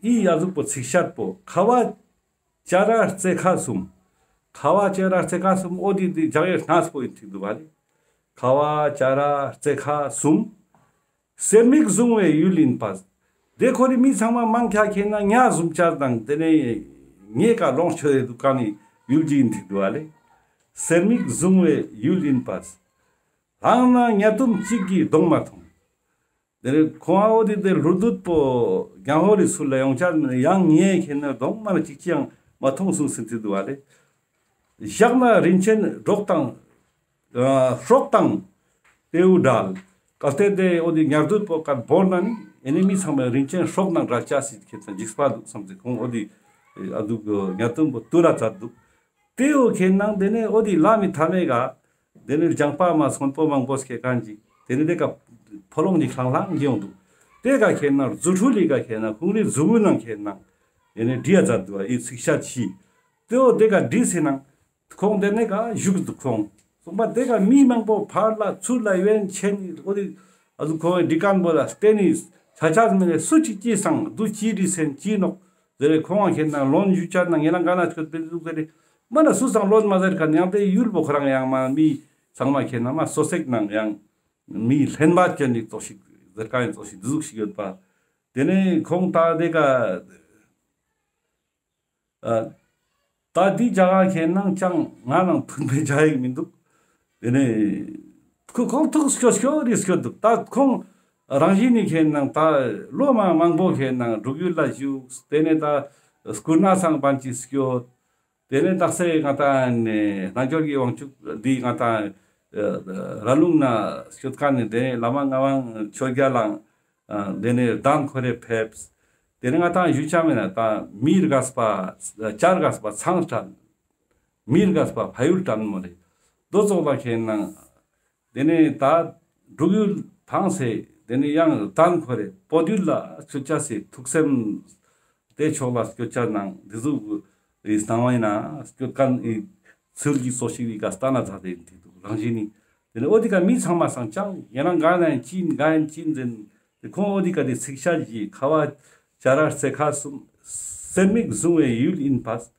ཨི་ཡ་ཟུག་པོ་ཚིག་ཤད་པོ་ཁ་བ་ཅ་ར་རྩེ་ཁ་གསུམ། ཁ་བ་ཅ་ར་རྩེ་ཁ་གསུམ་འོ་ཏེ་ཏེ་ཇག་ཡེ་སྣ་སྤོ་ཡིན་ཐིག་དུག་པ་ལེ། ཁ་བ་ཅ་ར་རྩེ་ཁ་གསུམ། གསེར་མིག་བཟུང་བའི་ཡུལ་ཡིན་པས། ཏེ་ཁོ་རི་མི་ཚང་མ་མང་ཆེ་ཁེ་ན་ཉ་བཟུམ་ཅེས་དང་ཏེ་ནེ་ཉེ་ཀ་ལོངས་སྤྱོད་དེ་དུག་ཁན་ནི་ཡུལ་ཅིག་ཡིན་ཐིག་དུག་པ་ལེ། གསེར་མིག་བཟུང་བའི་ཡུལ་ཡིན་པས། ལྷང་ན་ཉ་དུམ་གཅིག་གི་གདོང་མ་མཐོང་། ཏེ་ནེ་ཁོང་ཨ་འོ་ཏེ་ཏེ་ལྷུར་དུད་པོ་རྒྱང་ཧོ་རི་ཚུལ་ལ་ཡོང་ཅེས་ཡང་ཉེ་ཁེ་ན་གདོང་མ་ན་ཅིག་ཅིག་ཡང་མ་མཐོང་གསུངས་སེ་ཐིག་དུག་པ་ལེ། ཞག་ན་རིན་ཆེན་སྲོག་དང་། ཨ་སྲོག་དང་ཏེའུ་འདྲ། གལ་ཏེ་ཏེ་འོ་ཏེ་ཉར་དུད་པོ་ཀ་བོར་ན་ནི་ཨེ་ནེ་མི་ཚང་མའི་རིན་ཆེན་སྲོག་ནང་འདྲ་ཅེས་སི་ཁེ་ན་འཇིགས་པ་དུག་བསམ་སྟེ་ཁོང་འོ་ཏེ་ཨ་དུག་ཉར་དུད་པོ་ཏུ་ལ་ཛད་དུག་ཏེའུ་ཁེ་ནང་ཏེ་ནེ་འོ་ཏེ་ལྷ་མི་ཐ་མའི་ཀ་ཏེ་ནེ་ལྗང་པ་མ་སྔོན་པོ་མང་པོ་སྐྱེ་ཁན་ཅིག་ཏེ་ནེ་ཏེ་ཀ་ཕོ་ལོང་ཅིག་ལྷང་ལྷང་ཅིག་ཡོང་དུག་ཏེ་ཀ་ཁེ་ནང་རྫུ་འཕྲུལ་ལི་ཀ་ཁེ་ནང་ཁོང་རི་གཟུགས་པོའི་ནང་ཁེ་ནང་ཏེ་ནེ་བྲིའ་ཛད་དུག་ཨི་ཚིག་ཤད་ཅིག་ཏེའུ་ཏེ་ཀ་བྲིས་སེ་ནང་ཁོང་ཏེ་ནེ་ཀ་བཞུགས་དུག་ཁོང་། སོང་པ་ཏེ་ཀ་མི་མང་པོ་ཕར་ལ་ཚུར་ལ་ཡོན་ཆེན་འོ་ཏེ་ཨ་ཟུག་ཁོང་ངི་བྲི་ཁན་པོ་ལ་བརྟེན་ནེ་ཆ་ཆ་མེད་ནེ་སུ་ཅིག་ཅི་སང་དུ་ཅི་བྲིས་སེན་ཅི་ནོག་ཟེར་རེ་ཁོང་ང་ཁེ་ན་ལོན་ཞུ་ཅེས་ན་ངེ་རང་ག་ན་ཆོད་པའི་ཟུག་ཟེར་རེ་མ་ན་སུ་སང་ལོན་མ་ཟེར་ཁན་ཡང་ཏེ་ཡུལ་པོ་ཁོ་རང་ཡང་མ་མི་ཚང་མ་ཁེ་ན་མ་སོ་སེག་ནང་ཡང་མི་ལྷན་པ་ཅན་ནི་ཙོགས་ཤིག་ཟེར་ཁན་ཙོགས་ཤིག་ཏེ་ཟུག་ཤིག་ཡོད་པ། ཏེ་ནེ་ཁོང་ད་ཏེ་ཀ་ཨ་ད་འི་ཇ་ག་ཁེ་ནང་ཅང་ང་ནང་ཐུན་པའི་ཇ་ཡིག་མི་དུག་ཏེ་ནེ་ཁོ་ཁོང་ཐུགས་སྐྱོ་སྐྱོ་རི་སྐྱོ་དུག་ད་ཁོང་རང་བཞིན་ནི་ཁེ་ནང་ད་ལོ་མ་མང་པོ་ཁེ་ནང་འབྲུག་ཡུལ་ལ་བཞུགས། ཏེ་ནེ་ད་སྐུ་ན་སང་པན་ཅི་སྐྱོད། ཏེ་ནེ་དག་ས་ང་ཏང་ནེ་རྣལ་འབྱོར་གྱི་དབང་ཕྱུག་འདི་ང་ཏང་ར་ལུང་ན་སྐྱོད་ཁན་ནི་ཏེ་བླ་མ་ངག་དབང་ཆོས་རྒྱལ་ལའང་ཏེ་ནེ་གདན་ཁོ་རེ་ཕེབས། ཏེ་ནེ་ང་ཏང་ཞུ་ཆ་མེད་ན་ད་མི་རྒས་པ་བྱ་རྒས་པ་ཚང་དྲན། མི་རྒས་པ་ཕ་ཡུལ་དྲན་མོ་རེ། དོ་ཙོགས་ལ་ཁེ་ནང་ཏེ་ནེ་ད་འབྲུག་ཡུལ་ཐང་སེ་ཏེ་ནེ་ཡང་གདན་ཁོ་རེ་བོད་ཡུལ་ལ་སྐྱོད་ཆ་སེ་ཐུགས་སེམས་ཏེ་ཕྱོགས་ལ་སྐྱོད་ཆ་ནང་འདི་ཟུག་རི་སྣང་བ་ཡིན་ན་སྐྱོད་ཁན་ཨི་ཚུལ་གྱི་སོ་ཞིག་བི་ཀ་སྟན་ན་ཛད་དེ་ཡིན་ཏེ་དུག་རང་བཞིན་ནི། ཏེ་ནེ་འོ་ཏེ་ཀ་མི་ཚང་མ་སང་ཅང་ཡང་ན་ག་ན་ཡིན་ཅིན་ག་ཡིན་ཅིན་ཟེར་ཏེ་ཁོང་འོ་ཏེ་ཀ་ཏེ་ཚིག་ཤད་ཅིག་ཁ་བ་བྱ་ར་རྩེ་ཁ་གསུམ། གསེར་མིག་བཟུང་བའི་ཡུལ་ཡིན་པས།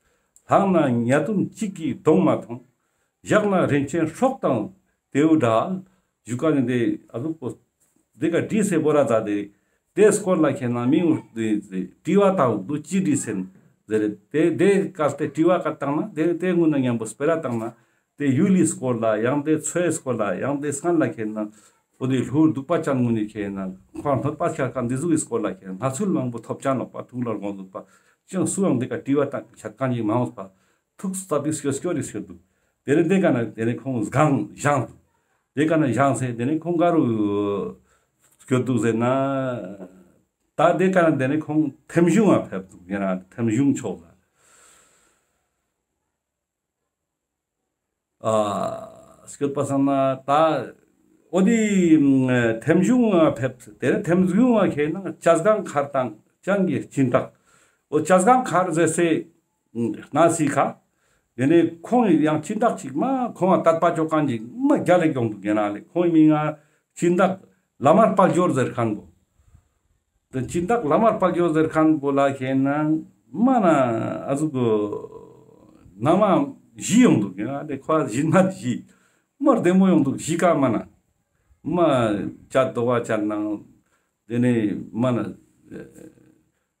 ལྷང་ན་ཉ་དུམ་གཅིག་གི་གདོང་མ་མཐོང་། ཞག་ན་རིན་ཆེན་སྲོག་དང་ཏེའུ་འདྲ། ཞུ་ཁན་ནི་ཏེ་ཨ་ལུ་པོ་ཏེ་ཀ་བྲིས་སེ་བོ་ར་ཛད་དེ་ཏེ་སྐོར་ལ་ཁེ་ན་མི་འུ་ཏེ་དྲི་བ་དང་དུ་ཅི་བྲིས་སེན་ཟེར་ཏེ་ཏེ་ཀ་ཏེ་དྲི་བ་ཀ་ཏང་ན་ཏེ་ཏེ་ངུ་ན་ཉམ་པོ་སྤེ་ར་ཏང་ན་ཏེ་ཡུལ་ལི་སྐོར་ལ་ཡང་ཏེ་ཚོའི་སྐོར་ལ་ཡང་ཏེ་སྔན་ལ་ཁེ་ན་འོ་ཏེ་ལྷུར་དུག་པ་ཅན་ངུ་ནི་ཁེ་ན་ཁོང་གནོད་པ་ཤར་ཁན་འདི་ཟུག་གི་སྐོར་ལ་ཁེ་ན་ཚུལ་མང་པོ་ཐོབ་ཅ་ནོག་པ་ཐུགས་ལ་དགོངས་དུག་པ་ཅང་སུའང་ཏེ་ཀ་དྲི་བ་ཏང་ཆད་ཁན་ཅིག་མ་འོངས་པ། ཐུགས་ས་པིག་སྐྱོ་སྐྱོ་རི་སྐྱོ་དུག་ཏེ་ནེ་ཏེ་ཀ་ན་ཏེ་ནེ་ཁོང་སྒང་བཞེངས་དུག་ཏེ་ཀ་ན་བཞེངས་སེ་ཏེ་ནེ་ཁོང་ག་རུ་སྐྱོད་དུག་ཟེར་ན། ད་ཏེ་ཀ་ན་ཏེ་ནེ་ཁོང་ཐེམ་གཞུང་ང་ཕེབས་དུག་ཡང་ན་ཐེམ་གཞུང་ཕྱོགས་ལ། ཨ་སྐྱོད་པ་སང་ན་ད་འོ་ཏེ་ཐེམ་གཞུང་ང་ཕེབས་ཏེ་ནེ་ཐེམ་གཞུང་ང་ཁེ་ན་བྱ་སྒང་མཁར་དང་ཅང་གི་སྦྱིན་བདག་འོ་བྱ་སྒང་མཁར་ཟེར་སེ་ན་སི་ཁ། ཏེ་ནེ་ཁོང་ཡང་སྦྱིན་བདག་ཅིག་མ་ཁོང་ང་དད་པ་ཅོ་ཁན་ཅིག་མ་རྒྱལ་ལ་ཡོང་དུག་ཡང་ན་ལེ་ཁོང་མིང་ང་སྦྱིན་བདག་བླ་མ་དཔལ་འབྱོར་ཟེར་ཁན་བོ། ཏེ་སྦྱིན་བདག་བླ་མ་དཔལ་འབྱོར་ཟེར་ཁན་བོ་ལ་ཁེ་ན་མ་ན་ཨ་ཟུག་གི་ན་མ་བཞི་ཡོང་དུག་ཡང་ན་ལེ་ཁོ་སྦྱིན་མ་བཞི་མ་རྡེ་མོ་ཡོང་དུག་བཞི་ཀ་མ་ན་མ་ཅ་དོ་བ་ཅ་ནང་ཏེ་ནེ་མ་ན་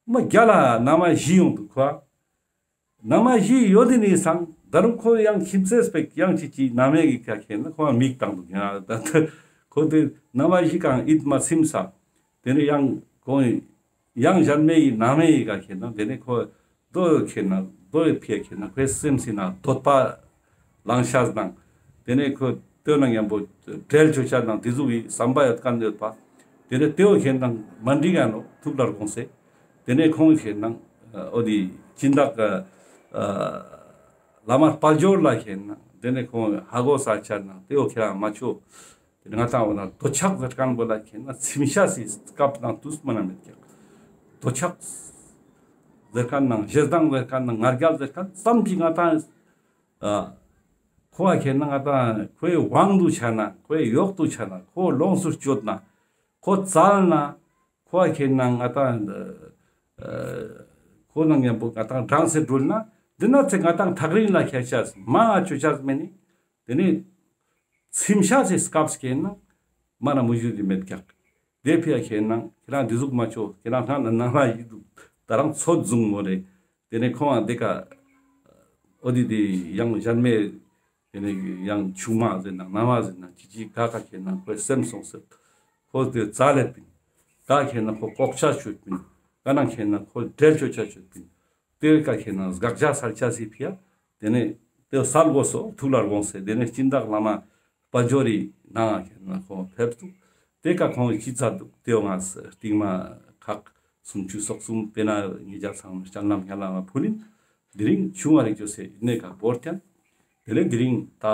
མ་རྒྱལ་ལ་ན་མ་བཞི་ཡོང་དུག་ཁོ། ན་མ་བཞི་ཡོད་དེ་ནི་སང་ ད་རུང་ཁོ་ཡང་ཁྱིམ་མཚེས་པའི་ཡང་ཅིག་ཅིག་ན་མའི་གི་ཀ་ཁེ་ན་ཁོ་མིག་བཏང་འདུག་ཡང་ད་ཁོ་དེ་ན་མ་ཞིག་གང་ཨིད་མ་ཚིམ་ས། དེ་ནས་ཡང་ཁོ་ཡང་གཞན་མའི་ན་མའི་ཀ་ཁེ་ན་དེ་ནས་ཁོ་དོ་ཁེ་ན་དོ་ཡི་ཕི་ཁེ་ན་ཁོའི་སེམས་སི་ན་འདོད་པ་ལང་ཤ་ནང་། དེ་ནས་ཁོ་དོ་ན་མཉམ་པོ་འབྲེལ་ཆོ་ཆ་ནང་དེ་ཟུག་གི་བསམ་པ་ཡོད་མཁན་ཡོད་པ། དེ་ནས་དེའོ་ཁེ་ན་མ་འགྲིག་ག་ནོ་ཐུགས་ལ་དགོངས་སེ། དེ་ནས་ཁོང་ཁེ་ན་འོ་དེ་སྦྱིན་བདག་བླ་མ་དཔལ་འབྱོར་ལ་ཁེ་ན་དེ་ནས་ཁོང་ཧ་གོ་ས་ཆ་ནང་དེའོ་ཁེ་རང་མ་ཆོ། དེ་ནས་ང་ཏང་འོ་ན་འདོད་ཆགས་ཟེར་མཁན་པོ་ལ་ཁེ་ན་ཚིམ་ཤ་སི་སྐབས་དང་དུས་མ་ན་མེད་ཀྱག། འདོད་ཆགས་ཟེར་མཁན་ནང་ཞེ་སྡང་ཟེར་མཁན་ནང་ང་རྒྱལ་ཟེར་མཁན་ཙམ་གྱིས་ང་ཏང་ཨ་ཁོ་བ་ཁེ་ན་ང་ཏང་ཁོའི་དབང་དུ་ཆ་ན་ཁོའི་གཡོག་ཏུ་ཆ་ན་ཁོ་ལོངས་སུ་སྤྱོད་ན་ཁོ་བཙལ་ན་ཁོ་བ་ཁེ་ན་ང་ཏང་ཨ་ཁོ་ནང་མཉམ་པོ་ང་ཏང་འགྲངས་སེ་འགྲུལ་ན་འདི་ན་ཚེ་ང་ཏང་ཐག་རིང་ལ་ཁྱེར་ཆ་མ་ང་ཆོ་ཆ་མེ་ནི། དེ་ནས་ཚིམ་ཤ་སི་སྐབས་ཁེ་ན་མ་ན་མུ་ཞུ་དི་མེད་ཀྱག། དེ་ཕི་ཡ་ཁེ་ན་ཁེ་རང་འདི་ཟུག་མ་ཆོ་ཁེ་རང་ཐང་ན་ན་མ་ཡིན་འདུག། ད་རང་ཚོད་བཟུང་མོ་རེ། དེ་ནས་ཁོང་ཨ་དེ་ཀ་འོ་དེ་དེ་ཡང་གཞན་མའི་དེ་ནས་ཡང་ཆུང་མ་ཟེར་ན་ན་མ་ཟེར་ན་ཅི་ཅི་ག་ཀ་ཁེ་ན་ཁོའི་སེམས་སོང་ཟེར། ཁོ་དེ་རྩ་ལས་པིན། ག་ཁེ་ན་ཁོ་ལྐོག་ཆ་ཆོད་པིན། ག་ན་ཁེ་ན་ཁོ་འབྲེལ་ཆོ་ཆ་ཆོད་པིན། དེ་ཀ་ཁེ་ན་དགག་བྱ་སལ་ཆ་སི་ཕི་ཡ། དེ་ནས་དེ་སལ་དགོས་སོ་ཐུགས་ལ་དགོངས་སེ་དེ་ནས་སྦྱིན་བདག་བླ་མ་དཔལ་འབྱོར་རི་ནང་ཁེ་ན་ཁོང་ཕེབས་འདུག། དེ་ཀ་ཁོང་ཅི་ཚར་འདུག་དེའོ་ང་རྟིང་མ་ཁག་སུམ་ཅུ་སོ་གསུམ་དཔེར་ན་ཉིས་བརྒྱ་ཚང་མ་སྤྱན་ལམ་སྙན་ལམ་ཕུལ་ཡིན། དེ་རིང་ཆུང་བ་རིག་ཅོ་སེ་ཡིན་ནས་ཀ་བོར་ཀྱང་དེ་ནས་དེ་རིང་ད་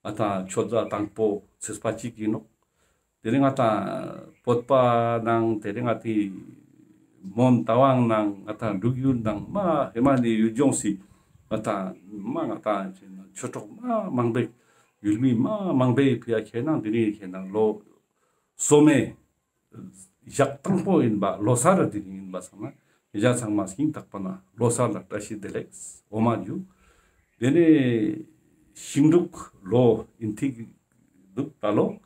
ང་ཏང་ཆོས་ཟླ་དང་པོ་ཚེས་པ་གཅིག་ཡིན་ནོག། དེ་རིང་ང་ཏང་བོད་པ་ནང་དེ་རིང་ང་ཏི་མོན་རྟ་དབང་ནང་ང་ཏང་འབྲུག་ཡུལ་ནང་མ་ཧེ་མ་ནི་ཡུལ་ལྗོངས་སི་ང་ཏང་མ་ང་ཏང་ཆོས་གྲོགས་མ་མང་པོའི་ཡུལ་མི་མ་མང་པོའི་ཕི་ཡ་ཁེ་ན་དེ་རིང་ཁེ་ན་ལོ་སོ་མའི་ཞག་དང་པོ་ཡིན་པ་ལོ་གསར་དེ་རིང་ཡིན་པ་སང་ན་ཡ་ཚང་མ་སྙིང་ཐག་པ་ན་ལོ་གསར་ལ་བཀྲ་ཤིས་བདེ་ལེགས་འོ་མ་ཡུ། དེ་ནས་ཤིང་འབྲུག་ལོ་ཡིན་ཐིག་འདུག་ད་ལོ།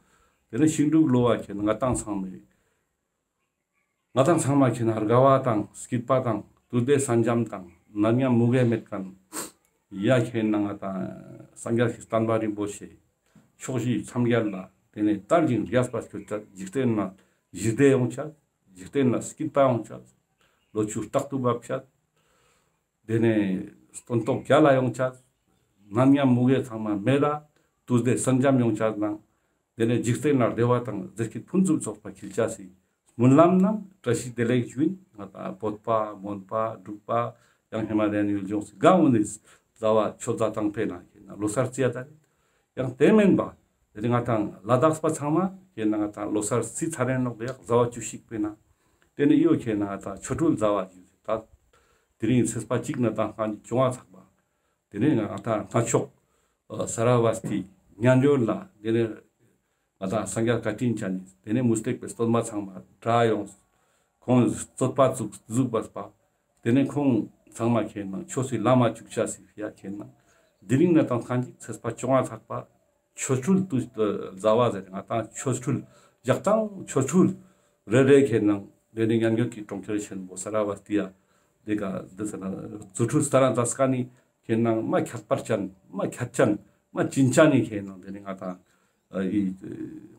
དེ་ནས་ཤིང་འབྲུག་ལོ་བ་ཁེ་ན་ང་ཏང་ཚང་མས་ང་ཏང་ཚང་མ་ཁེ་ན་དགའ་བ་དང་སྐྱིད་པ་དང་དུས་བདེ་ས་འཇམ་དང་ནད་ཡམས་མུ་གེ་མེད་མཁན་ཡ་ཁེ་ན་ང་ཏང་སངས་རྒྱས་ཀྱི་བསྟན་པ་རིན་པོ་ཆེ་ཕྱོགས་བཞི་མཚམས་བརྒྱད་ལ་དེ་ནས་དར་ཞིང་རྒྱས་པ་སྐྱོད་ཅེས་འཇིག་རྟེན་ན་ཞི་བདེ་ཡོང་ཅེས་འཇིག་རྟེན་ན་སྐྱིད་པ་ཡོང་ཅེས་ལོ་ཕྱུགས་རྟག་ཏུ་འབབ་ཅེས། དེ་ནས་སྟོན་ཐོག་རྒྱལ་ལ་ཡོང་ཅེས། ནད་ཡམས་མུ་གེ་ཚང་མ་མེད་ལ་དུས་བདེ་ས་འཇམ་ཡོང་ཅེས་ནང་། དེ་ནས་འཇིག་རྟེན་ལ་བདེ་བ་དང་བདེ་སྐྱིད་ཕུན་སུམ་ཚོགས་པ་འཁྱིལ་ཅེས་སི་སྨོན་ལམ་ནང་བཀྲ་ཤིས་བདེ་ལེགས་ཞུ་ཡིན། ང་ཏང་བོད་པ་མོན་པ་འབྲུག་པ་ཡང་ཧེ་མ་རན་ཡུལ་ལྗོངས་སི་གང་འོ་ནི་ཟླ་བ་ཆོས་ཟླ་དང་པོའི་ནང་ཁེ་ན་ལོ་གསར་རྩི་ཡ་ད་རེད། ཡང་དེ་མིན་པ་དེ་ནི་ང་ཏང་ལ་དྭགས་པ་ཚང་མ་ཁེ་ན་ང་ཏང་ལོ་གསར་རྩི་ཚར་རན་ནོག་དེ་ཡག་ཟླ་བ་བཅུ་གཅིག་པའི་ནང་། དེ་ནས་ཡོ་ཁེ་ན་ང་ཏང་ཆོ་འཕྲུལ་ཟླ་བ་ཞུ་ད། དེ་རིང་ཚེས་པ་གཅིག་ནས་ད་ཁ་ཉིན་བཅོ་ལྔ་ཚགས་པ། དེ་ནས་ང་ཏང་ང་ཕྱོགས་ཨ་ས་ར་བ་སྟི་མཉན་ཡོད་ལ་དེ་ནས་ང་ཏང་སངས་རྒྱས་བཀའ་དྲིན་ཅན་ནི་དེ་ནས་མུ་སྟེགས་པའི་སྟོན་པ་ཚང་མ་དྲ་ཡོང་། ཁོང་རྩོད་པ་བཙུགས་བཙུགས་པ་པ། དེ་ནས་ཁོང་ཚང་མ་ཁེ་ན་ཆོས་སི་ལམ་མ་བཅུག་ཅེས་སི་ཕི་ཡ་ཁེ་ན་དེ་རིང་ནས་ད་ཁ་ཉིན་ཚེས་པ་བཅོ་ལྔ་ཚགས་པ། ཆོ་འཕྲུལ་དུ་ཟླ་བ་ཟེར་ང་ཏང་ཆོ་འཕྲུལ་ཞག་དང་ཆོ་འཕྲུལ་རེ་རེ་ཁེ་ན་དེ་ནས་མཉན་ཡོད་ཀྱི་གྲོང་ཁྱེར་ཆེན་པོ་ས་ར་བ་སྟི་ཡ་དེ་ཀ་དེ་ཟེར་ན་རྫུ་འཕྲུལ་སྟ་ར་མཛད་མཁན་ནི་ཁེ་ན་མ་ཁྱད་པར་ཅན་མ་ཁྱད་ཅན་མ་བྱིན་ཅན་ནི་ཁེ་ན་དེ་ནས་ང་ཏང་ཨ་ཨི་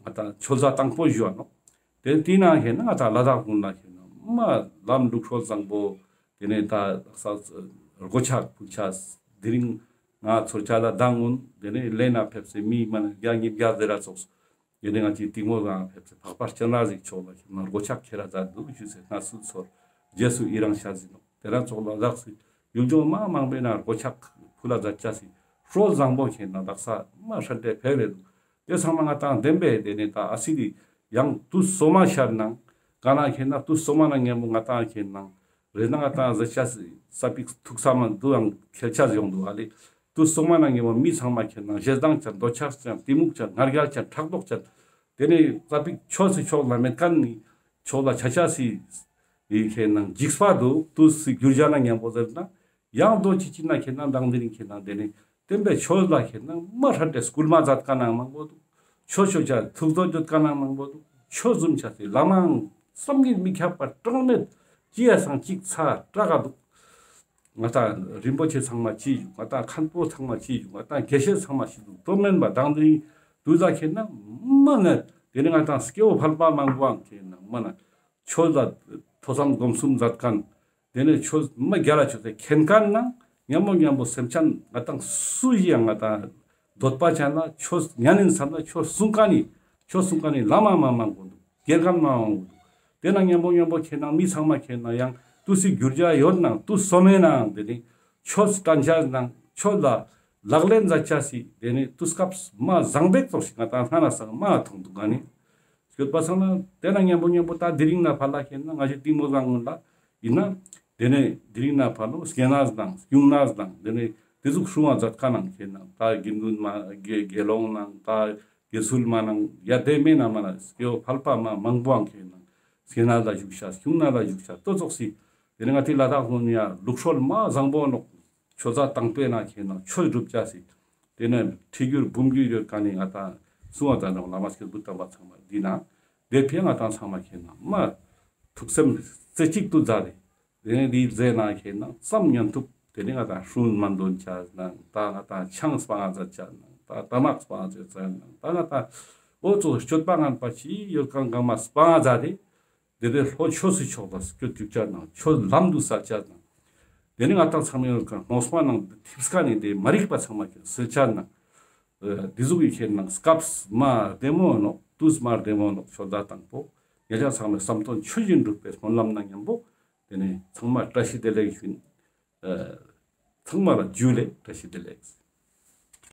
ང་ཏང་ཆོས་ཟླ་དང་པོ་ཞུ་བ་ནོག། དེ་དེ་ནང་ཁེ་ན་ང་ཏང་ལ་དྭགས་ཀུན་ལ་ཁེ་ན་མ་ལམ་ལུགས་སྲོལ་བཟང་པོ་དེ་ནས་ད་ས་སྒོ་ཕྱག་ཕུལ་ཅེས་དེ་རིང་ང་ཚོར་ཅ་ལ་དང་ངུན་དེ་ནས་ལེ་ན་ཕེབས་སེ་མི་མ་ན་བརྒྱ་ཉིས་བརྒྱ་ཟེར་ར་ཙོགས། དེ་ནས་ང་ཅི་གཏིང་མོ་ལ་ཕེབས་སེ་འཕགས་པ་སྤྱན་རས་གཟིགས་མཆོག་ལ་ཁེ་ན་སྒོ་ཕྱག་ཁྱེར་ར་མཛད་འདུག་ཞུས་སེ་ང་སུད་ཚོར་རྗེས་སུ་ཡི་རང་ཤར་ཟིན་ནོག། དེ་ར་ཙོགས་ལ་དྭགས་སི་ཡུལ་ལྗོངས་མ་མང་པོའི་ནང་སྒོ་ཕྱག་ཕུལ་ལ་མཛད་ཅེས་སི་སྲོལ་བཟང་པོ་ཁེ་ན་དག་ས་མ་ཧྲན་ཏེ་ཕེབས་རེད་འདུག། དེ་ཚང་མ་ང་ཏང་བདེན་པའི་དེ་ནས་ད་ཨ་སི་དེ་ཡང་དུས་སོ་མ་ཤར་ནང་ག་ན་ཁེ་ན་དུས་སོ་མ་ན་ཉམ་པོ་ང་ཏང་ཁེ་ན་རེ་ན་ང་ཏང་ཟེར་ཅེས་སི་ས་པིག་ཐུག་ས་མ་འདུག་ཡང་ཁྱེར་ཅེས་ཡོང་འདུག་ཨ་ལེ། དུས་སོ་མ་ན་ཉམ་པོ་མི་ཚང་མ་ཁེ་ན་ཞེ་སྡང་ཅན་འདོད་ཆགས་ཅན་གཏི་མུག་ཅན་ང་རྒྱལ་ཅན་ཕྲག་དོག་ཅན་དེ་ནས་ས་པིག་ཆོས་སི་ཕྱོགས་ལ་མེད་མཁན་ནི་ཕྱོགས་ལ་ཆ་ཅེས་སི་ཡི་ཁེ་ན་འཇིགས་པ་འདུག། དུས་སི་འགྱུར་བ་ན་ཉམ་པོ་ཟེར་ན་ཡང་དོ་ཅི་ཅི་ན་ཁེ་ན་མདང་དེ་རིང་ཁེ་ན་དེ་ནས་བསྟན་པའི་ཆོས་ལ་ཁེ་ན་མ་ཧྲན་ཏེ་སྐུལ་མ་མཛད་མཁན་ནང་མང་པོ་འདུག། ཆོས་ཆོས་ཅན་ཐུགས་རྗེ་བརྗོད་མཁན་ནང་མང་པོ་འདུག། ཆོས་བཟུང་ཅེས་སི་བླ་མའང་བསམ་གྱིས་མི་ཁྱབ་པ་གྲངས་མེད་ཅི་ཡ་སང་ཅིག་ཚ་དྲག་ག་འདུག། ང་ཏང་རིན་པོ་ཆེ་ཚང་མ་ཅི་ཞུ། ང་ཏང་མཁན་པོ་ཚང་མ་ཅི་ཞུ། ང་ཏང་དགེ་བཤེས་ཚང་མ་ཅི་ཞུ། དོ་མེན་པ་དང་དེ་དུས་ལ་ཁེ་ན་མ་ན་དེ་ནི་ང་ཏང་སྐྱེ་བོ་ཕལ་པ་མང་པོའང་ཁེ་ན་མ་ན་ཆོས་ལ་ཐོས་བསམ་སྒོམ་གསུམ་མཛད་མཁན། དེ་ནས་ཆོས་མ་རྒྱལ་ལ་ཆོས་སེ་མཁྱེན་མཁན་ན་མཉམ་པོ་མཉམ་པོ་སེམས་ཅན་ང་ཏང་སུ་ཞིག་ཡང་ང་ཏང་འདོད་པ་ཅན་ལ་ཆོས་ཉན་ཡིན་བསམ་ན་ཆོས་གསུང་མཁན་ནི་ཆོས་གསུང་མཁན་ནི་བླ་མ་མ་མང་པོ་འདུག། དགེ་རྒན་མ་མང་པོ་འདུག། དེ་ན་མཉམ་པོ་མཉམ་པོ་ཁེ་ན་མི་ཚང་མ་ཁེ་ན་ཡང་དུས་སི་འགྱུར་བྱ་ཡོད་ནང་དུས་སོ་མེ་ནང་དེ་ནི་ཆོས་དྲན་བྱ་ནང་ཆོས་ལ་ལག་ལེན་མཛད་བྱ་སི་དེ་ནི་དུས་སྐབས་མ་བཟང་པོ་ཙོགས་ཤིག་ང་ཏང་སྔ་ན་སང་མ་མཐོང་འདུག་ག་ནི། སྐྱོད་པ་སང་ན་དེ་ན་མཉམ་པོ་མཉམ་པོ་ད་དེ་རིང་ན་ཕར་ལ་ཁེ་ན་ང་ཞིག་གཏིང་མོ་སྒང་ངུན་ལ་ཡིན་ན་དེ་ནས་དེ་རིང་ན་ཕར་ལོ་སྐྱེ་གནས་དང་སྐྱུང་གནས་དང་དེ་ནས་དེ་ཟུག་སྲུང་བ་མཛད་མཁན་ནང་ཁེ་ན་ད་དགེ་འདུན་མ་དགེ་དགེ་སློང་ནང་ད་དགེ་ཚུལ་མ་ནང་ཡ་དེ་མེ་ན་མ་ན་སྐྱེ་བོ་ཕལ་པ་མ་མང་པོའང་ཁེ་ན་སྐྱེ་གནས་ལ་བཞུགས་ཤ་སྐྱུང་གནས་ལ་བཞུགས་ཤ་ཏོ་ཙོགས་སི་དེ་ནས་ང་ཏི་ལ་དྭགས་ལོ་ནི་ཡ་ལུགས་སྲོལ་མ་བཟང་པོ་ནོག། ཆོས་ཟླ་དང་པོའི་ནང་ཁེ་ན་ཆོས་སྒྲུབ་བྱ་སི། དེ་ནས་ཁྲི་འགྱུར་འབུམ་འགྱུར་ཡོད་མཁན་ནི་ང་ཏང་གསུང་བ་དང་བླ་མ་སྐྱེས་བུ་དམ་པ་ཚང་མ་འདི་ན། དེ་ཕིའ་ང་ཏང་ཚང་མ་ཁེ་ན་མ་ཐུགས་སེམས་རྩེ་གཅིག་ཏུ་མཛད་དེ། དེ་ནས་འདི་མཛད་ན་ཁེ་ན་བསམ་ཉན་ཐུབ། དེ་ནས་ང་ཏང་སྲུང་མ་འདོན་བྱ་ནང་ད་ང་ཏང་ཆང་སྤང་ང་མཛད་བྱ་ནང་ད་ཏ་མག་སྤང་ང་མཛད་བྱ་ནང་ད་ང་ཏང་འོ་ཙོགས་སྤྱོད་པ་ངན་པ་ཅི་ཡོད་མཁན་གང་མ་སྤང་ང་མཛད་དེ། དེ་ནས་ལྷོ་ཕྱོགས་སུ་ཕྱོགས་ལ་སྐྱོད་བཅུག་བྱ་ནང་ཆོས་ལམ་དུ་ས་བྱ་ནང་། དེ་ནས་ང་ཏང་ཚང་མའི་ཀ་རྨོངས་པ་ནང་ཐིབས་ཀ་ནས་དེ་མ་རིག་པ་ཚང་མ་ཁེ་སེལ་བྱ་ནང་། དེ་ཟུག་གི་ཁེ་ནང་སྐབས་མ་བདེ་མོ་ནོག། དུས་མ་བདེ་མོ་ནོག། ཆོས་ཟླ་དང་པོ་ཉེ་ཆར་ཚང་མའི་བསམ་དོན་ཆོས་བཞིན་འགྲུབ་པའི་སྨོན་ལམ་ནང་མཉམ་པོ། དེ་ནས་ཚང་མ་བཀྲ་ཤིས་བདེ་ལེགས་ཞུ་ཡིན། ཚང་མ་ལ་ཇུ་ལེ་བཀྲ་ཤིས་བདེ་ལེགས།